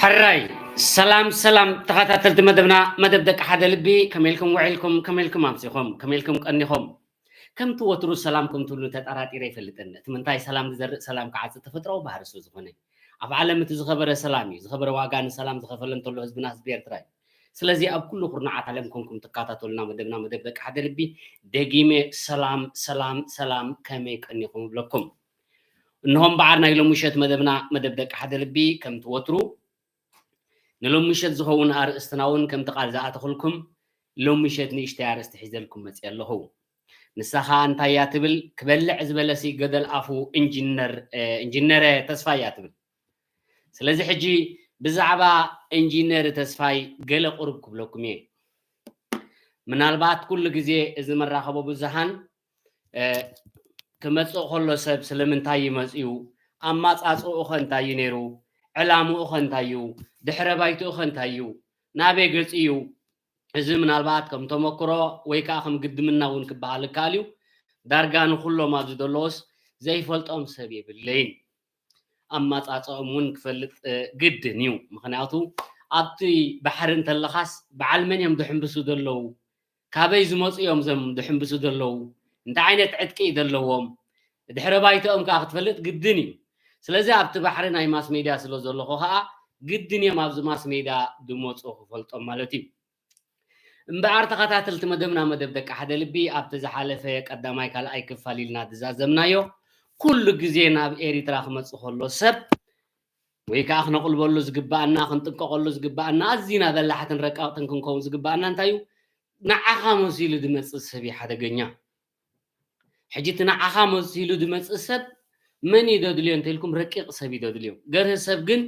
ሕራይ ሰላም ሰላም ተኸታተልቲ መደብና፣ መደብ ደቂ ሓደ ልቢ፣ ከመይ ኢልኩም ውዒልኩም? ከመይ ኢልኩም ኣምሲኹም? ከመይ ኢልኩም ቀኒኹም? ከምቲ ወትሩ ሰላም ከም ትብሉ ተጠራጢረ ኣይፈልጥን። እቲ ምንታይ ሰላም ዝዘርእ ሰላም ክዓጽድ ተፈጥሮኣዊ ባህሪ ስለ ዝኾነ። ኣብ ዓለም እቲ ዝኸበረ ሰላም እዩ። ዝኸበረ ዋጋ ንሰላም ዝኸፈለ እንተሎ ህዝብና ህዝቢ ኤርትራ እዩ። ስለዚ ኣብ ኩሉ ኩርናዓት ዓለም ኮንኩም ትከታተሉና መደብና መደብ ደቂ ሓደ ልቢ ደጊመ ሰላም ሰላም ሰላም ከመይ ቀኒኹም እብለኩም። እንሆ እምበኣር ናይ ሎሚ ምሸት መደብና መደብ ደቂ ሓደ ልቢ ከምቲ ወትሩ ንሎሚ ምሸት ዝኸውን ኣርእስትና እውን ከምቲ ቃል ዝኣተኹልኩም ሎሚ ምሸት ንእሽተይ ኣርእስቲ ሒዘልኩም መፅየ ኣለኹ። ንሳ ኸዓ እንታይ እያ ትብል? ክበልዕ ዝበለሲ ገደል ኣፉ ኢንጂነር፣ እ፣ ኢንጂነረ ተስፋይ እያ ትብል። ስለዚ ሕጂ ብዛዕባ ኢንጂነር ተስፋይ ገለ ቁሩብ ክብለኩም እየ። ምናልባት ኩሉ ግዜ እዚ መራኸቢ ብዙሃን፣ እ፣ ክመጽእ ከሎ ሰብ ስለምንታይ እዩ መጺኡ? ኣማጻጽኡ ኸ እንታይ እዩ ነይሩ? ዕላምኡ ኸ እንታይ እዩ? ድሕረ ባይትኡ ኸ እንታይ እዩ? ናበይ ገጹ እዩ? እዚ ምናልባት ከም ተመክሮ ወይ ከኣ ከም ግድምና እውን ክበሃል ይከኣል እዩ። ዳርጋ ንኹሎም ኣብዚ ዘለዎስ ዘይፈልጦም ሰብ የብለይን። ኣማጻጽኦም እውን ክፈልጥ፣ እ፣ ግድን እዩ። ምኽንያቱ ኣብቲ ባሕሪ እንተለኻስ በዓል መን እዮም ዝሕምብሱ ዘለዉ? ካበይ ዝመጹ እዮም እዞም ዝሕምብሱ ዘለዉ? እንታይ ዓይነት ዕጥቂ እዩ ዘለዎም? ድሕረ ባይትኦም ከኣ ክትፈልጥ ግድን እዩ። ስለዚ ኣብቲ ባሕሪ ናይ ማስ ሜድያ ስለ ዘለኹ ከኣ ግድን እዮም ኣብዚ ማስ ሜድያ ዝመጹ ክፈልጦም ማለት እዩ። እምበኣር ተኸታተልቲ መደብና መደብ ደቂ ሓደ ልቢ ኣብቲ ዝሓለፈ ቀዳማይ ካልኣይ ክፋል ኢልና ዝዛዘምናዮ ኩሉ ግዜ ናብ ኤሪትራ ክመጽእ ከሎ ሰብ ወይ ከኣ ክነቕልበሉ ዝግባኣና፣ ክንጥንቀቐሉ ዝግባኣና፣ ኣዚና በላሕትን ረቃቕትን ክንከውን ዝግባኣና እንታይ እዩ? ንዓኻ መሲሉ ዝመጽእ ሰብ እዩ ሓደገኛ። ሕጂ እቲ ንዓኻ መሲሉ ዝመጽእ ሰብ መን እዩ ዘድልዮ እንተኢልኩም ረቂቕ ሰብ እዩ ዘድልዮ። ገርህ ሰብ ግን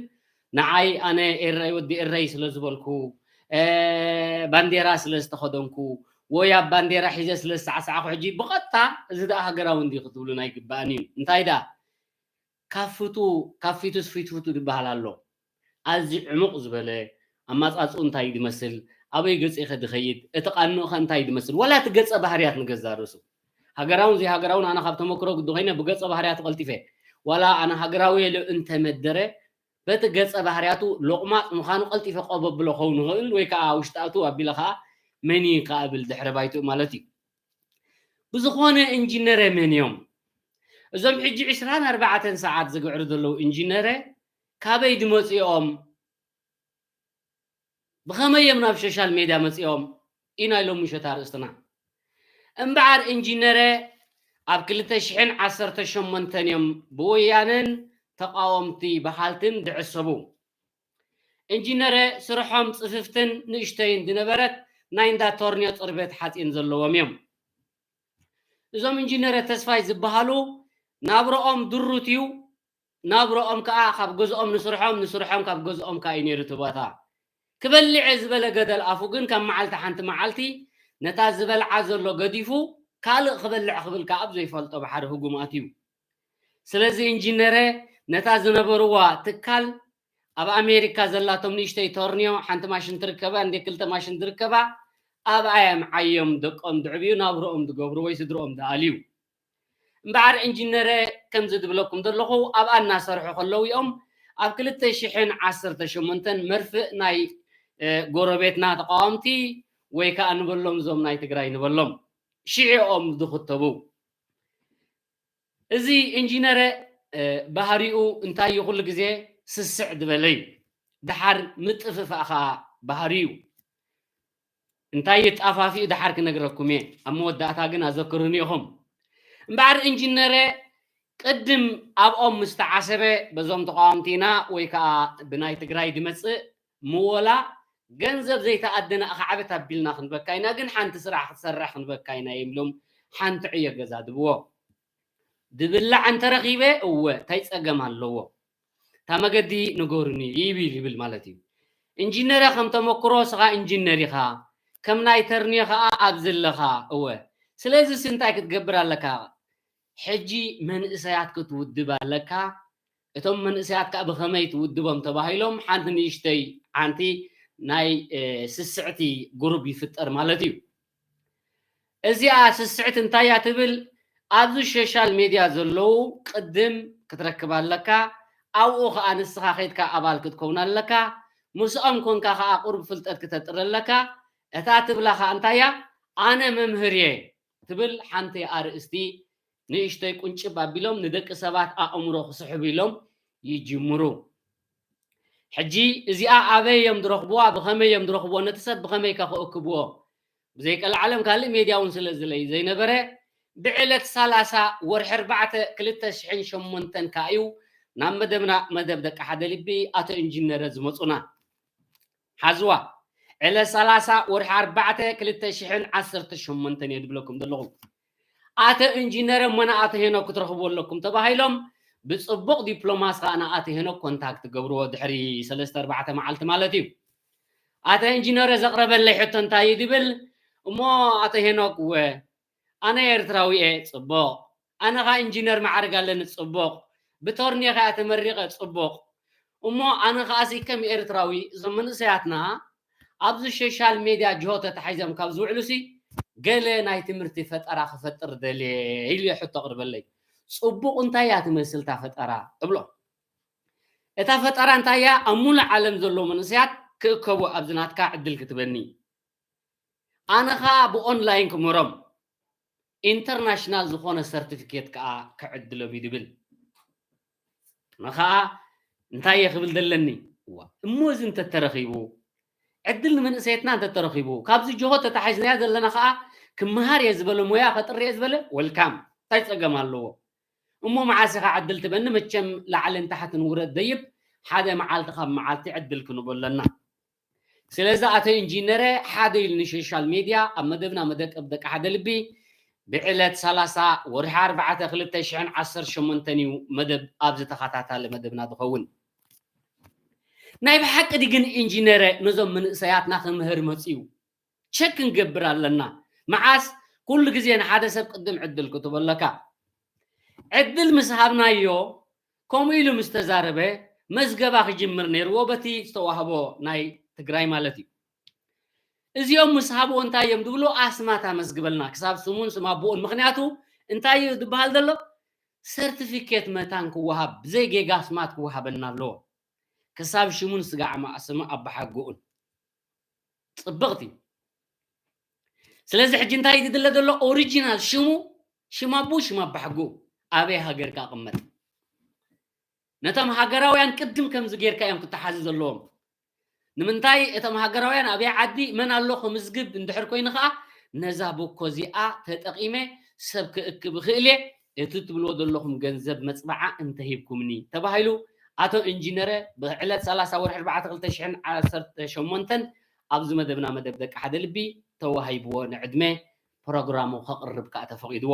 ንዓይ ኣነ ኤረይ ወዲ ኤረይ ስለ ዝበልኩ፣ እ፣ ባንዴራ ስለ ዝተኸደንኩ፣ ወይ ኣብ ባንዴራ ሒዘ ስለ ዝሰዕሳዕኩ ሕጂ ብቐጥታ እዚ ደኣ ሃገራዊ እንዲ ክትብሉን ኣይግባእን እዩ። እንታይ ደኣ ካብ ፍቱ-፣ ካብ ፊቱስ ፊትፍቱ ዝበሃል ኣሎ። ኣዝዩ ዕሙቕ ዝበለ ኣማጻጽኡ እንታይ እዩ ዝመስል? ኣበይ ገጺ ከ ዝኸይድ? እቲ ቃንኡ ከ እንታይ እዩ ዝመስል? ዋላ እቲ ገጸ ባህርያት ንገዛ ርእሱ። ሃገራውን ዘይሃገራውን ኣነ ካብ ተመክሮ ግዲ ኮይነ ብገጸ ባህርያቱ ቀልጢፈ። ዋላ ኣነ ሃገራዊ ኢሉ እንተመደረ በቲ ገጸ ባህርያቱ ሎቕማጽ ምዃኑ ቀልጢፈ ቆብ ኣብሎ ክኸውን ይኽእል ወይ ከኣ ውሽጢ ኣትው ኣቢለ ከኣ መን እዩ ከኣ እብል ድሕረ ባይትኡ ማለት እዩ። ብዝኾነ ኢንጂነረ መን እዮም? እዞም ሕጂ ዕስራን ኣርባዕተን ሰዓት ዝግዕሩ ዘለዉ ኢንጂነረ ካበይ ዝመጹ እዮም? ብኸመይ እዮም ናብ ሶሻል ሜድያ መጺኦም? እዩ ናይ ሎሚ ምሸት ኣርእስትና። እምበኣር ኢንጂነረ ኣብ ክልተ ሽሕን ዓሰርተ ሸሞንተን እዮም ብወያነን ተቓወምቲ በሃልትን ዝዕሰቡ። ኢንጂነረ ስርሖም ጽፍፍትን ንእሽተይን ዝነበረት ናይ እንዳ ቶርንዮ ጽርበት ሓጺን ዘለዎም እዮም። እዞም ኢንጂነረ ተስፋይ ዝበሃሉ ናብረኦም ድሩት እዩ። ናብረኦም ከኣ ካብ ገዝኦም ንስርሖም፣ ንስርሖም ካብ ገዝኦም ከኣ እዩ ነይሩ እቲ ቦታ። ክበልዕ እየ ዝበለ ገደል ኣፉ ግን ካብ መዓልቲ ሓንቲ መዓልቲ ነታ ዝበልዓ ዘሎ ገዲፉ ካልእ ክበልዕ ክብል ከኣ ኣብ ዘይፈልጦ ባሕሪ ህጉም ኣትዩ። ስለዚ ኢንጂነረ ነታ ዝነበርዋ ትካል ኣብ ኣሜሪካ ዘላቶም ንእሽተይ ቶርንዮ ሓንቲ ማሽን ትርከባ እንደ ክልተ ማሽን ዝርከባ ኣብኣ እዮም ዓዮም ደቆም ድዕብዩ ናብርኦም ዝገብሩ ወይ ስድርኦም ዝኣልዩ። እምበኣር ኢንጂነረ ከምዚ ዝብለኩም ዘለኹ ኣብኣ እናሰርሑ ከለዉ እዮም ኣብ ክልተ ሽሕን ዓሰርተ ሸሞንተን መርፍእ ናይ፣ እ፣ ጎረቤትና ተቃወምቲ ወይ ከዓ ንበሎም እዞም ናይ ትግራይ ንበሎም ሽዒኦም ዝኽተቡ። እዚ ኢንጂነረ፣ እ፣ ባህሪኡ እንታይ እዩ? ኩሉ ግዜ ስስዕ ዝበለ እዩ። ደሓር ምጥፍፋእ ከዓ ባህሪ እዩ። እንታይ እዩ ጣፋፊኡ ደሓር ክነግረኩም እየ። ኣብ መወዳእታ ግን ኣዘክሩኒ ኢኹም። እምበኣር ኢንጂነረ ቅድም ኣብኦም ምስ ተዓሰበ በዞም ተቃወምቲ ኢና ወይ ከዓ ብናይ ትግራይ ዝመጽእ ምወላ ገንዘብ ዘይተኣደነ ኣኻዕበት ኣቢልና ክንበካ ኢና፣ ግን ሓንቲ ስራሕ ክትሰርሕ ክንበካ ኢና ይብሎም። ሓንቲ ዕዮ ገዛ ድብዎ። ድብላዕ እንተረኺበ እወ፣ እንታይ ጸገም ኣለዎ? እታ መገዲ ንገሩኒ ይብል፣ ይብል ማለት እዩ። ኢንጂነረ ከም ተመክሮ፣ ስኻ ኢንጂነር ኢኻ፣ ከም ናይ ተርንዮ ኸኣ ኣብዚ ኣለኻ። እወ፣ ስለዚስ እንታይ ክትገብር ኣለካ? ሕጂ መንእሰያት ክትውድብ ኣለካ። እቶም መንእሰያት ከኣ ብኸመይ ትውድቦም ተባሂሎም ሓንቲ ንእሽተይ ዓንቲ ናይ ስስዕቲ ጉሩብ ይፍጠር ማለት እዩ። እዚኣ ስስዕቲ እንታይ እያ ትብል? ኣብዚ ሶሻል ሜድያ ዘለዉ ቅድም ክትረክብ ኣለካ። ኣብኡ ከኣ ንስኻ ከይድካ ኣባል ክትከውን ኣለካ። ምስኦም ኮንካ ከኣ ቁሩብ ፍልጠት ክተጥሪ ኣለካ። እታ ትብላ ከኣ እንታይ እያ? ኣነ መምህር እየ ትብል ሓንቲ ኣርእስቲ ንእሽተይ ቁንጭብ ኣቢሎም ንደቂ ሰባት ኣእምሮ ክስሕቡ ኢሎም ይጅምሩ። ሕጂ እዚኣ ኣበይ እዮም ዝረኽብዋ? ብኸመይ እዮም ዝረኽብዎ? ነቲ ሰብ ብኸመይ ከ ክእክብዎ? ብዘይቀልዓለም ካልእ ሜድያ እውን ስለ ዝለይ ዘይነበረ ብዕለት ሰላሳ ወርሒ ኣርባዕተ ክልተ ሽሕን ሸሞንተን ከኣ እዩ ናብ መደብና መደብ ደቂ ሓደ ልቢ ኣቶ ኢንጂነረ ዝመፁና። ሓዝዋ ዕለት ሰላሳ ወርሒ ኣርባዕተ ክልተ ሽሕን ዓሰርተ ሸሞንተን እየ ዝብለኩም ዘለኹ። ኣቶ ኢንጂነር እሞ ንኣቶ ሄኖክ ክትረኽቡ ኣለኩም ተባሂሎም ብፅቡቕ ዲፕሎማስ ከዓ ንኣቶ ሄኖክ ኮንታክት ገብርዎ ድሕሪ ሰለስተ ኣርባዕተ መዓልቲ ማለት እዩ። ኣቶ ኢንጂነር ዘቕረበለይ ሕቶ እንታይ እዩ ድብል እሞ ኣቶ ሄኖክ ወ ኣነ ኤርትራዊ እየ፣ ፅቡቕ። ኣነ ኸዓ ኢንጂነር መዓርግ ኣለኒ፣ ፅቡቕ። ብቶርኔ ኸዓ ተመሪቐ፣ ፅቡቕ። እሞ ኣነ ኸዓ ሲ ከም ኤርትራዊ እዞም መንእሰያትና ኣብዚ ሶሻል ሜድያ ጅሆ ተታሒዞም ካብ ዝውዕሉ ሲ ገለ ናይ ትምህርቲ ፈጠራ ክፈጥር ደልየ ኢሉ ሕቶ ኣቕርበለይ። ፅቡቕ እንታይ እያ ትመስል እታ ፈጠራ እብሎ። እታ ፈጠራ እንታይ እያ? ኣብ ሙሉእ ዓለም ዘለዉ መንእሰያት ክእከቡ ኣብዚ ናትካ ዕድል ክትበኒ። ኣነ ኸዓ ብኦንላይን ክምህሮም ኢንተርናሽናል ዝኾነ ሰርቲፊኬት ከዓ ክዕድሎም እዩ ድብል። ኣነ ኸዓ እንታይ እየ ክብል ዘለኒ? እዋ እሞ እዚ እንተተረኺቡ ዕድል ንመንእሰየትና እንተተረኺቡ ካብዚ ጅሆ ተታሒዝናዮ ዘለና ኸዓ ክመሃር እየ ዝበለ ሞያ ፈጥር እየ ዝበለ ወልካም እንታይ ፀገም ኣለዎ? እሞ መዓስ ኢኻ ዕድል ትበኒ? መቸም ላዕልን ታሕትን ውረድ ደይብ ሓደ መዓልቲ ካብ መዓልቲ ዕድል ክንቦ ኣለና። ስለዚ ኣቶ ኢንጂነረ ሓደ ኢሉ ንሶሻል ሜድያ ኣብ መደብና መደቀብ ደቂ ሓደ ልቢ ብዕለት ሰላሳ ወርሒ ኣርባዕተ ክልተ ሽሕን ዓሰርተ ሸሞንተን እዩ መደብ ኣብዚ ተኸታታሊ መደብና ዝኸውን። ናይ ብሓቂ ድዩ ግን ኢንጂነረ ነዞም መንእሰያትና ክምህር መፅዩ? ቸክ ክንገብር ኣለና። መዓስ ኩሉ ግዜ ንሓደ ሰብ ቅድም ዕድል ክትቦ ኣለካ። ዕድል ምስ ሃብናዮ ከምኡ ኢሉ ምስ ተዛረበ መዝገባ ክጅምር ነይርዎ በቲ ዝተዋህቦ ናይ ትግራይ ማለት እዩ። እዚኦም ምስ ሃብዎ እንታይ እዮም ድብሉ? ኣስማት ኣመዝግበልና ክሳብ ስሙን ስም ኣቦኡን። ምክንያቱ እንታይ እዩ ዝበሃል ዘሎ? ሰርቲፊኬት መታን ክወሃብ ብዘይ ጌጋ ኣስማት ክወሃበና ኣለዎ። ክሳብ ሽሙን ስጋዕ ማእስሙ ኣባሓጎኡን። ፅብቕቲ። ስለዚ ሕጂ እንታይ እዩ ዝድለ ዘሎ? ኦሪጂናል ሽሙ፣ ሽም ኣቦ፣ ሽም ኣባሓጎኡ ኣበይ ሃገር ክቕመጥ? ነቶም ሃገራውያን ቅድም ከምዚ ጌርካ እዮም ክተሓዙ ዘለዎም። ንምንታይ እቶም ሃገራውያን ኣበይ ዓዲ መን ኣሎ ክምዝግብ እንድሕር ኮይኑ ከዓ ነዛ ቦኮ እዚኣ ተጠቒመ ሰብ ክእክብ እኽእል እየ፣ እቲ ትብልዎ ዘለኹም ገንዘብ መፅበዓ እንተሂብኩምኒ ተባሂሉ ኣቶ ኢንጂነረ ብዕለት ሰላሳ ወርሒ ኣርባዕተ ክልተ ሽሕን ዓሰርተ ሸሞንተን ኣብዚ መደብና መደብ ደቂ ሓደ ልቢ ተዋሂብዎ ንዕድመ ፕሮግራሙ ከቕርብ ከዓ ተፈቒድዎ።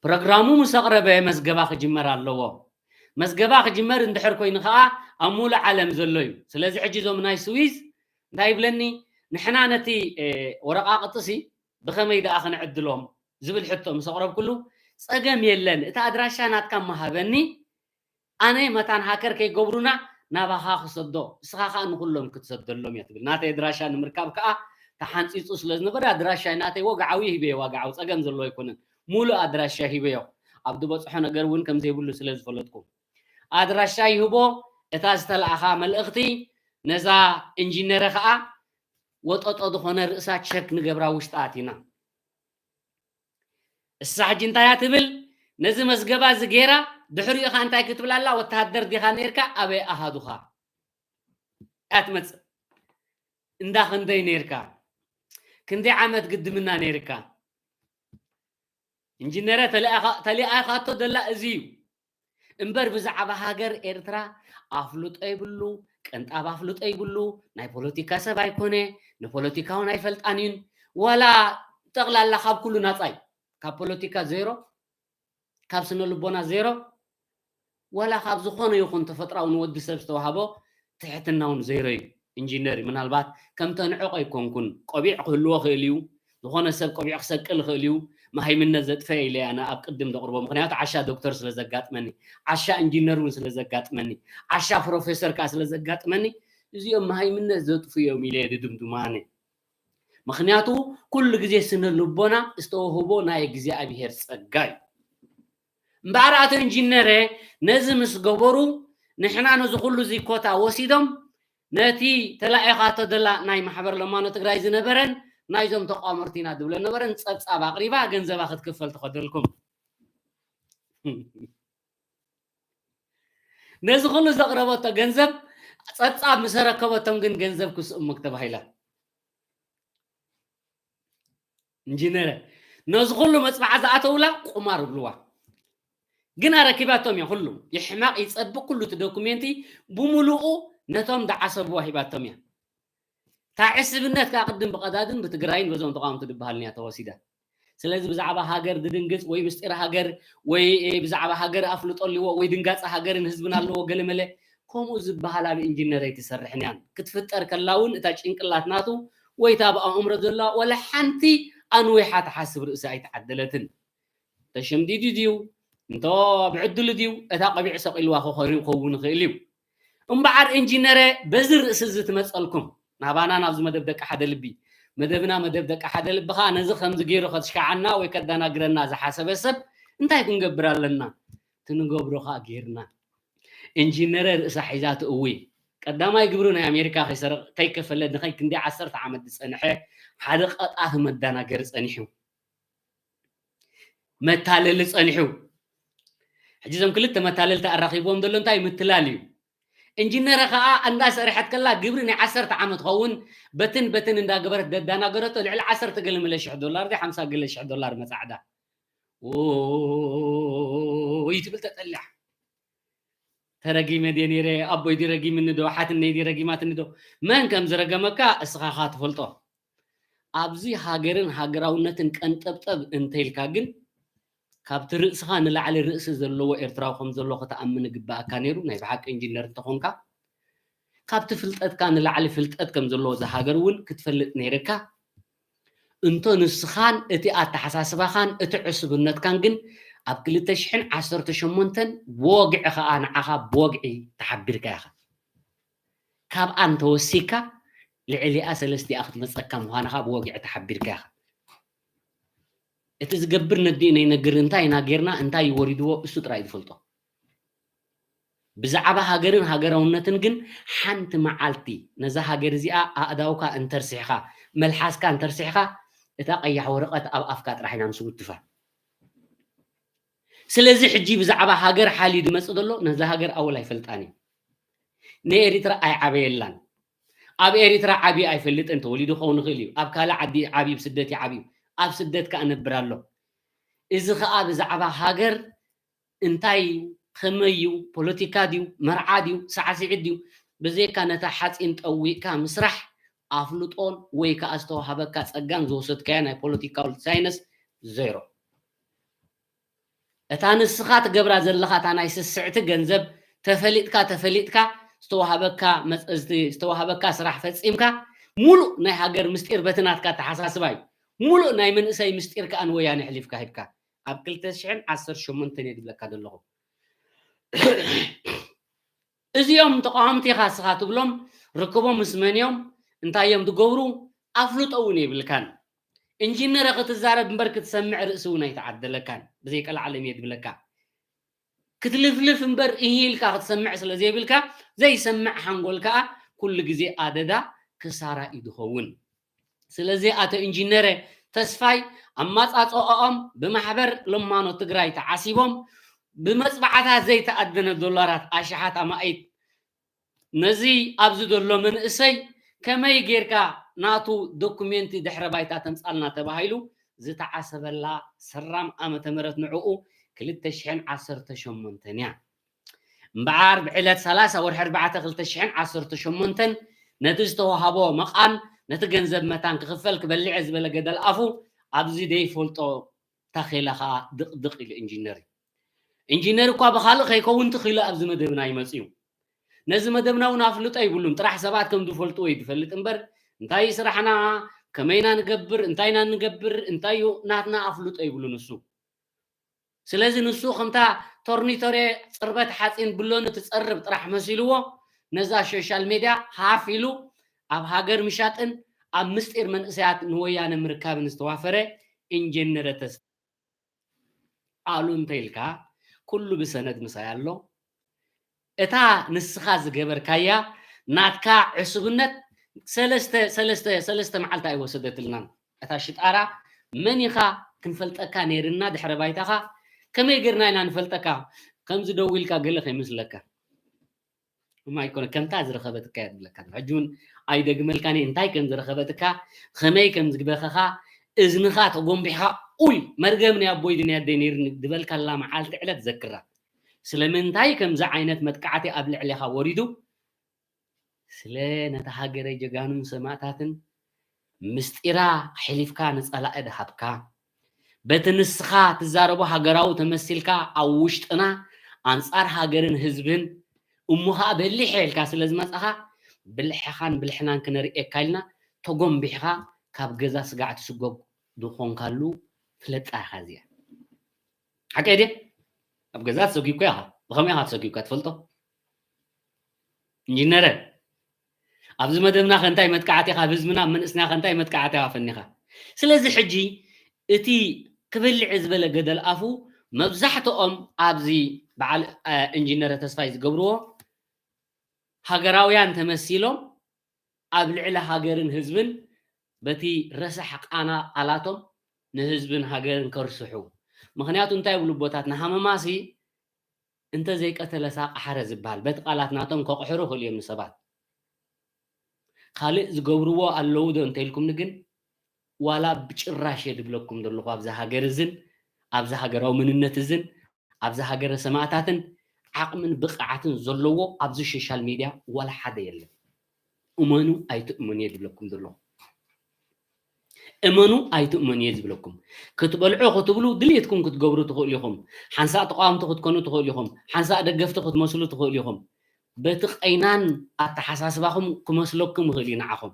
ፕሮግራሙ ምስ ኣቕረበ መዝገባ ክጅመር ኣለዎ። መዝገባ ክጅመር እንድሕር ኮይኑ ከዓ ኣብ ሙሉእ ዓለም ዘሎ እዩ። ስለዚ ሕጂ እዞም ናይ ስዊዝ እንታይ ይብለኒ ንሕና ነቲ ወረቓቕጥሲ ብኸመይ ደኣ ክንዕድሎም ዝብል ሕቶ ምስ ኣቕረብኩሉ ፀገም የለን እቲ ኣድራሻ ናትካ መሃበኒ ኣነ መታን ሃከር ከይገብሩና ናባኻ ክሰዶ እስኻ ከዓ ንኩሎም ክትሰደሎም እያ ትብል ናተይ ኣድራሻ ንምርካብ ከዓ ተሓንፂፁ ስለ ዝነበረ ኣድራሻይ ናተይ ወግዓዊ ሂበዮ ዋግዓዊ ፀገም ዘለዎ ኣይኮነን ሙሉእ ኣድራሻ ሂበዮ ኣብ ዝበፅሖ ነገር እውን ከምዘይብሉ ስለ ዝፈለጥኩ ኣድራሻ ይህቦ እታ ዝተለኣኻ መልእኽቲ ነዛ ኢንጂነረ ከዓ ወጠጦ ዝኾነ ርእሳ ቸክ ንገብራ ውሽጢ ኣቲና እሳ ሕጂ እንታይ እያ ትብል ነዚ መዝገባ እዚ ገይራ ድሕሪኡ ኸ እንታይ ክትብል ኣላ ወተሃደር ዲኻ ነይርካ ኣበይ ኣሃዱኻ እያ ትመፅእ እንዳ ክንደይ ነይርካ ክንደይ ዓመት ግድምና ነይርካ ኢንጂነረ ተሊኣኻቶ ደላ እዚ እዩ እምበር ብዛዕባ ሃገር ኤርትራ ኣፍልጦ ይብሉ፣ ቅንጣብ ኣፍልጦ ይብሉ፣ ናይ ፖለቲካ ሰብ ኣይኮነ፣ ንፖለቲካ እውን ኣይፈልጣን እዩን። ዋላ ጠቕላላ ካብ ኩሉ ናጻ እዩ። ካብ ፖለቲካ ዜሮ፣ ካብ ስነ ልቦና ዜሮ፣ ዋላ ካብ ዝኾነ ይኹን ተፈጥራዊ ንወዲ ሰብ ዝተዋህቦ ትሕትና እውን ዜሮ እዩ። ኢንጂነር እዩ። ምናልባት ከም ተንዕቆ ኣይኮንኩን፣ ቆቢዕ ክህልዎ ክእል እዩ፣ ዝኾነ ሰብ ቆቢዑ ክሰቅል ይኽእል እዩ። መሃይምነት ዘጥፈ ኢለ ኣነ ኣብ ቅድም ዘቕርቦ፣ ምኽንያቱ ዓሻ ዶክተር ስለ ዘጋጥመኒ፣ ዓሻ ኢንጂነር እውን ስለ ዘጋጥመኒ፣ ዓሻ ፕሮፌሰር ከዓ ስለ ዘጋጥመኒ፣ እዚኦም መሃይምነት ዘጥፉ እዮም ኢለ እየ ድድምድም ኣነ። ምኽንያቱ ኩሉ ግዜ ስነ ልቦና ዝተወህቦ ናይ እግዚኣብሔር ጸጋ እዩ። እምበኣር ኣቶ ኢንጂነረ ነዚ ምስ ገበሩ፣ ንሕና ነዚ ኩሉ እዚ ኮታ ወሲዶም ነቲ ተላኢኻቶ ደላ ናይ ማሕበር ለማኖ ትግራይ ዝነበረን ናይዞም ተቋመርቲ ኢና ድብለ ነበረን ጸብጻብ ኣቕሪባ ገንዘባ ክትክፈል ትኸደልኩም። ነዚ ኩሉ ዘቕረበቶ ገንዘብ ጸብጻብ ምስ ኣረከበቶም ግን ገንዘብ ክስእሙክ ተባሂላ። ኢንጂነረ ነዚ ኩሉ መጽባዓ ዝኣተውላ ቁማር ይብልዋ። ግን ኣረኪባቶም እያ። ኩሉ ይሕመቕ ይጸብቕ፣ ኩሉ እቲ ዶኩሜንቲ ብምሉኡ ነቶም ዝዓሰብዋ ሂባቶም እያ። እታ ዕስብነት ከኣ ቅድም ብቐዳድም ብትግራይን በዞም ተቃወምቲ ዝበሃልን እያ ተወሲዳ። ስለዚ ብዛዕባ ሃገር ድድንግጽ ወይ ምስጢር ሃገር ወይ ብዛዕባ ሃገር ኣፍልጦ ኣለዎ ወይ ድንጋጸ ሃገርን ህዝብን ኣለዎ ገለመለ ከምኡ ዝበሃል ኣብ ኢንጂነር ኣይትሰርሕን እያን። ክትፍጠር ከላ እውን እታ ጭንቅላት ናቱ ወይ እታ ኣብ ኣእምሮ ዘላ ወላ ሓንቲ ኣንዊሓ ትሓስብ ርእሲ ኣይተዓደለትን። ተሸምዲዱ ድዩ እንቶ ብዕድሉ ድዩ እታ ቀቢዑ ሰቂልዋ ክኸውን ይኽእል እዩ። እምበዓር ኢንጂነረ በዚ ርእሲ እዚ ትመጸልኩም ናባና ናብዚ መደብ ደቂ ሓደ ልቢ፣ መደብና መደብ ደቂ ሓደ ልቢ ኸዓ ነዚ ከምዚ ገይሩ ከትሽካዓና ወይ ከዳናግረና ዝሓሰበ ሰብ እንታይ ክንገብር ኣለና? ትንገብሮ ኸዓ ጌርና። ኢንጂነረ ርእሳ ሒዛ ትእዊ። ቀዳማይ ግብሩ ናይ ኣሜሪካ ከይሰረቕ ከይከፈለ ንኸይ ክንደይ ዓሰርተ ዓመት ዝጸንሐ ሓደ ቀጣፊ መዳናገሪ ጸኒሑ። መታለሊ ጸኒሑ። ሕጂ እዞም ክልተ መታለልቲ ኣራኺብዎም ዘሎ እንታይ ምትላል እዩ? ኢንጂነረ ኸኣ እንዳሰርሐት ከላ ግብሪ ናይ ዓሰርተ ዓመት ኸውን በትን በትን እንዳገበረት ደዳናገረቶ ልዕሊ ዓሰርተ ገለ መለ ሽሕ ዶላር ድዩ ሓምሳ ገለ ሽሕ ዶላር መጻዕዳ። ኦይ ትብል ተጠሊዓ። ተረጊመ ድየ ነይረ? ኣቦይ ድዩ ረጊምኒ ዶ? ሓትነይ ድዩ ረጊማትኒ ዶ? መን ከም ዝረገመካ እስኻ ኢኻ ትፈልጦ። ኣብዚ ሃገርን ሃገራውነትን ቀንጠብጠብ እንተኢልካ ግን ካብቲ ርእስኻ ንላዕሊ ርእሲ ዘለዎ ኤርትራዊ ከም ዘሎ ክትኣምን ይግበኣካ ነይሩ። ናይ ብሓቂ ኢንጂነር እንተኾንካ ካብቲ ፍልጠትካ ንላዕሊ ፍልጠት ከም ዘለዎ እዛ ሃገር እውን ክትፈልጥ ነይርካ። እንቶ ንስኻን እቲ ኣተሓሳስባኻን እቲ ዕሱብነትካን ግን ኣብ ክልተ ሽሕን ዓሰርተ ሸሞንተን ብወግዒ ኸኣ ንዓኻ ብወግዒ ተሓቢርካ ኢኻ። ካብኣ እንተወሲካ ልዕሊኣ ሰለስቲኣ ክትመጸካ ምዃንኻ ብወግዒ ተሓቢርካ ኢኻ። እቲ ዝገብር ነዲኡ ነይነግር እንታይ ኢና ጌርና እንታይ እዩ ወሪድዎ እሱ ጥራይ ዝፈልጦ። ብዛዕባ ሃገርን ሃገራውነትን ግን ሓንቲ መዓልቲ ነዛ ሃገር እዚኣ ኣእዳውካ እንተርሲሕኻ መልሓስካ እንተርሲሕካ እታ ቀያሕ ወረቐት ኣብ ኣፍካ ጥራሕ ኢና ንስውትፋ። ስለዚ ሕጂ ብዛዕባ ሃገር ሓልዩ ዝመጽእ ዘሎ ነዛ ሃገር ኣወል ኣይፈልጣን እዩ። ንኤሪትራ ኣይዓበየላን። ኣብ ኤሪትራ ዓብዩ ኣይፈልጥን፣ ተወሊዱ ክኸውን ይኽእል እዩ። ኣብ ካልእ ዓዲ ዓብዩ፣ ብስደት እዩ ዓብዩ። ኣብ ስደት ከኣ ነብር ኣሎ። እዚ ከኣ ብዛዕባ ሃገር እንታይ እዩ፣ ከመይ እዩ፣ ፖለቲካ ድዩ፣ መርዓ ድዩ፣ ሳዕስዒት ድዩ፣ ብዘይካ ነታ ሓፂን ጠዊቕካ ምስራሕ ኣፍልጦን ወይ ከኣ ዝተዋሃበካ ጸጋን ዝወሰድካዮ ናይ ፖለቲካል ሳይንስ ዜሮ። እታ ንስኻ ትገብራ ዘለኻ እታ ናይ ስስዕቲ ገንዘብ ተፈሊጥካ ተፈሊጥካ ዝተዋሃበካ መጽ-፣ ዝተ-፣ ዝተዋሃበካ ስራሕ ፈጺምካ ሙሉእ ናይ ሃገር ምስጢር በቲ ናትካ ኣተሓሳስባ እዩ። ሙሉእ ናይ መንእሰይ ምስጢር ከኣ ንወያነ ኣሕሊፍካ ሂብካ። ኣብ ክልተ ሽሕን ዓሰርተ ሸሞንተን እየ ዝብለካ ዘለኹ። እዚኦም ተቃወምቲ ኢኻ እስኻ ትብሎም፣ ርክቦም ምስ መን እዮም፣ እንታይ እዮም ዝገብሩ፣ ኣፍልጦ እውን የብልካን። ኢንጂነረ ክትዛረብ እምበር ክትሰምዕ ርእሲ እውን ኣይተዓደለካን። ብዘይ ቀልዓለም እየ ዝብለካ። ክትልፍልፍ እምበር እሂ ኢልካ ክትሰምዕ ስለ ዘይብልካ፣ ዘይሰምዕ ሓንጎል ከኣ ኩሉ ግዜ ኣደዳ ክሳራ እዩ ዝኸውን። ስለዚ ኣቶ ኢንጂነረ ተስፋይ ኣማጻጽኦኦም ብማሕበር ለማኖ ትግራይ ተዓሲቦም ብመጽባዕታ ዘይተኣደነ ዶላራት ኣሽሓት ኣማኢት ነዚ ኣብዚ ዘሎ መንእሰይ ከመይ ጌርካ ናቱ ዶኩሜንቲ ድሕረ ባይታ ተምጻልና ተባሂሉ ዝተዓሰበላ ሰራም ዓመተ ምህረት ንዕኡ ክልተ ሽሕን ዓሰርተ ሸሞንተን እያ። እምበኣር ብዕለት ሰላሳ ወርሒ ኣርባዕተ ክልተ ሽሕን ዓሰርተ ሸሞንተን ነቲ ዝተዋሃቦ መቓን ነቲ ገንዘብ መታን ክኽፈል ክበልዕ ዝበለ ገደል ኣፉ ኣብዚ ዘይፈልጦ ታኼላ ኸኣ ድቕድቕ ኢሉ ኢንጂነር እዩ። ኢንጂነር እኳ ብኻልእ ከይከውን ትኽኢሉ ኣብዚ መደብና ይመጽእ እዩ። ነዚ መደብና እውን ኣፍልጦ ይብሉን፣ ጥራሕ ሰባት ከም ዝፈልጥዎ እዩ ዝፈልጥ እምበር፣ እንታይ እዩ ስራሕና፣ ከመይና ንገብር፣ እንታይና ንገብር፣ እንታይ እዩ ናትና ኣፍልጦ ይብሉ ንሱ። ስለዚ ንሱ ከምታ ቶርኒቶሬ ጽርበት ሓጺን ብሎኒ ትጸርብ ጥራሕ መሲልዎ፣ ነዛ ሶሻል ሜድያ ሃፍ ኢሉ ኣብ ሃገር ምሻጥን ኣብ ምስጢር መንእሰያት ንወያነ ምርካብን ዝተዋፈረ ኢንጀነረ ተስፋ ኣሉ እንተ ኢልካ፣ ኩሉ ብሰነድ ምሳይ ኣሎ። እታ ንስኻ ዝገበርካያ ናትካ ዕሱብነት ሰለስተ፣ ሰለስተ፣ ሰለስተ መዓልቲ ኣይወሰደትልናን። እታ ሽጣራ መን ኢኻ ክንፈልጠካ ነይርና፣ ድሕረ ባይታኻ ከመይ ጌርና ኢና ንፈልጠካ? ከምዚ ደው ኢልካ ገለ ከይመስለካ። እማ ኣይኮነ፣ ከምታ ዝረኸበትካ እያ ዝብለካ። ሕጂ እውን ኣይደግመልካን እየ እንታይ ከም ዝረኸበትካ፣ ከመይ ከም ዝበኸኻ፣ እዝንኻ ተጎንቢሕኻ፣ ኡይ፣ መርገም ናይ ኣቦይ ድን ኣደይ ነይሩኒ ዝበልካላ መዓልቲ ዕለት ዘክራ። ስለምንታይ ከምዚ ዓይነት መጥቃዕቲ ኣብ ልዕሌኻ ወሪዱ? ስለ ነታ ሃገረ ጀጋኑን ሰማእታትን ምስጢራ ኣሕሊፍካ ንጸላኢ ድሃብካ፣ በቲ ንስኻ ትዛረቦ ሃገራዊ ተመሲልካ ኣብ ውሽጥና ኣንጻር ሃገርን ህዝብን፣ እሞ ኸኣ በሊሕ ኢልካ ስለ ዝመጻኻ፣ ብልሕኻን ብልሕናን ክነርእየካ ኢልና ተጎንቢሕኻ ካብ ገዛ ስጋዕ ትስጎግ ዝኾንካሉ ፍለጣ ኢኻ እዚኣ። ሓቀይ ድየ? ኣብ ገዛ ትሰጒግካ ኢኻ። ብኸመይ ኢኻ ትሰጒግካ ትፈልጦ? ኢንጂነረ፣ ኣብዚ መደብና ከ እንታይ መጥቃዕቲ ኢኻ? ኣብ ህዝብና፣ ኣብ መንእስና ከ እንታይ መጥቃዕቲ ኢኻ ፈኒኻ? ስለዚ ሕጂ እቲ ክብልዕ ዝበለ ገደል ኣፉ መብዛሕትኦም ኣብዚ በዓል፣ እ፣ ኢንጂነረ ተስፋይ ዝገብርዎ ሃገራውያን ተመሲሎም ኣብ ልዕሊ ሃገርን ህዝብን በቲ ረሳሕ ቃና ቃላቶም ንህዝብን ሃገርን ከርስሑ። ምኽንያቱ እንታይ ይብሉ ኣቦታት፣ ንሃመማሲ እንተ ዘይቀተለ ሳቕ ሓረ ዝበሃል፣ በቲ ቃላት ናቶም ከቕሕሩ ይኽእሉ እዮም ንሰባት። ካልእ ዝገብርዎ ኣለዉ ዶ እንተኢልኩምኒ ግን፣ ዋላ ብጭራሽ እየ ዝብለኩም ዘለኹ፣ ኣብዚ ሃገር እዝን፣ ኣብዚ ሃገራዊ መንነት እዝን፣ ኣብዚ ሃገረ ሰማእታትን ዓቕምን ብቕዓትን ዘለዎ ኣብዚ ሶሻል ሚድያ ዋላ ሓደ የለን። እመኑ ኣይትእመኑ እየ ዝብለኩም ዘለኹ። እመኑ ኣይትእመኑ እየ ዝብለኩም። ክትበልዑ ክትብሉ ድሌትኩም ክትገብሩ ትኽእሉ ኢኹም። ሓንሳእ ተቃወምቲ ክትኮኑ ትኽእሉ ኢኹም። ሓንሳእ ደገፍቲ ክትመስሉ ትኽእሉ ኢኹም። በቲ ቀይናን ኣተሓሳስባኹም ክመስለኩም ይኽእል እዩ ንዓኹም።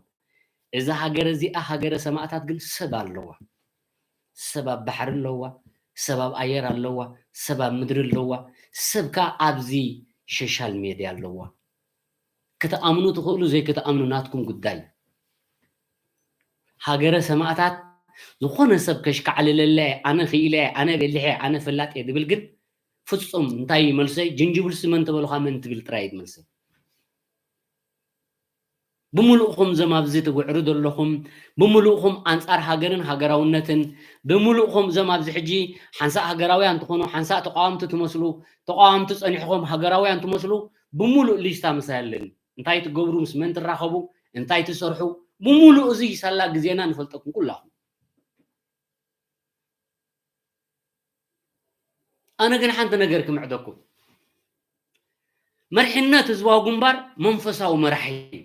እዛ ሃገር እዚኣ ሃገረ ሰማእታት ግን ሰብ ኣለዋ። ሰብ ኣብ ባሕሪ ኣለዋ፣ ሰብ ኣብ ኣየር ኣለዋ፣ ሰብ ኣብ ምድሪ ኣለዋ፣ ሰብ ከኣ ኣብዚ ሶሻል ሜድያ ኣለዋ። ክትኣምኑ ትኽእሉ ዘይክትኣምኑ ናትኩም ጉዳይ። ሃገረ ሰማእታት ዝኾነ ሰብ ከሽካዕልለለየ፣ ኣነ ክኢለየ፣ ኣነ በሊሐ፣ ኣነ ፈላጥ እየ ድብል ግን ፍጹም እንታይ እዩ መልሰይ? ጅንጅብል ስመን ተበሉኻ መን ትብል ጥራይ እዩ መልሰይ። ብምሉእኹም እዞም ኣብዚ ትጉዕሩ ዘለኹም፣ ብምሉእኹም ኣንጻር ሃገርን ሃገራውነትን፣ ብምሉእኹም እዞም ኣብዚ ሕጂ ሓንሳእ ሃገራውያን ትኾኑ፣ ሓንሳእ ተቃወምቲ ትመስሉ፣ ተቃወምቲ ጸኒሕኹም ሃገራውያን ትመስሉ፣ ብምሉእ ሊስታ ምሳይ ኣለኒ። እንታይ ትገብሩ፣ ምስ መን ትራኸቡ፣ እንታይ ትሰርሑ፣ ብምሉእ እዚ ሳላ ግዜና ንፈልጠኩም ኩላኹም። ኣነ ግን ሓንቲ ነገር ክምዕደኩም። መርሕነት ህዝባዊ ግንባር መንፈሳዊ መራሒ እዩ።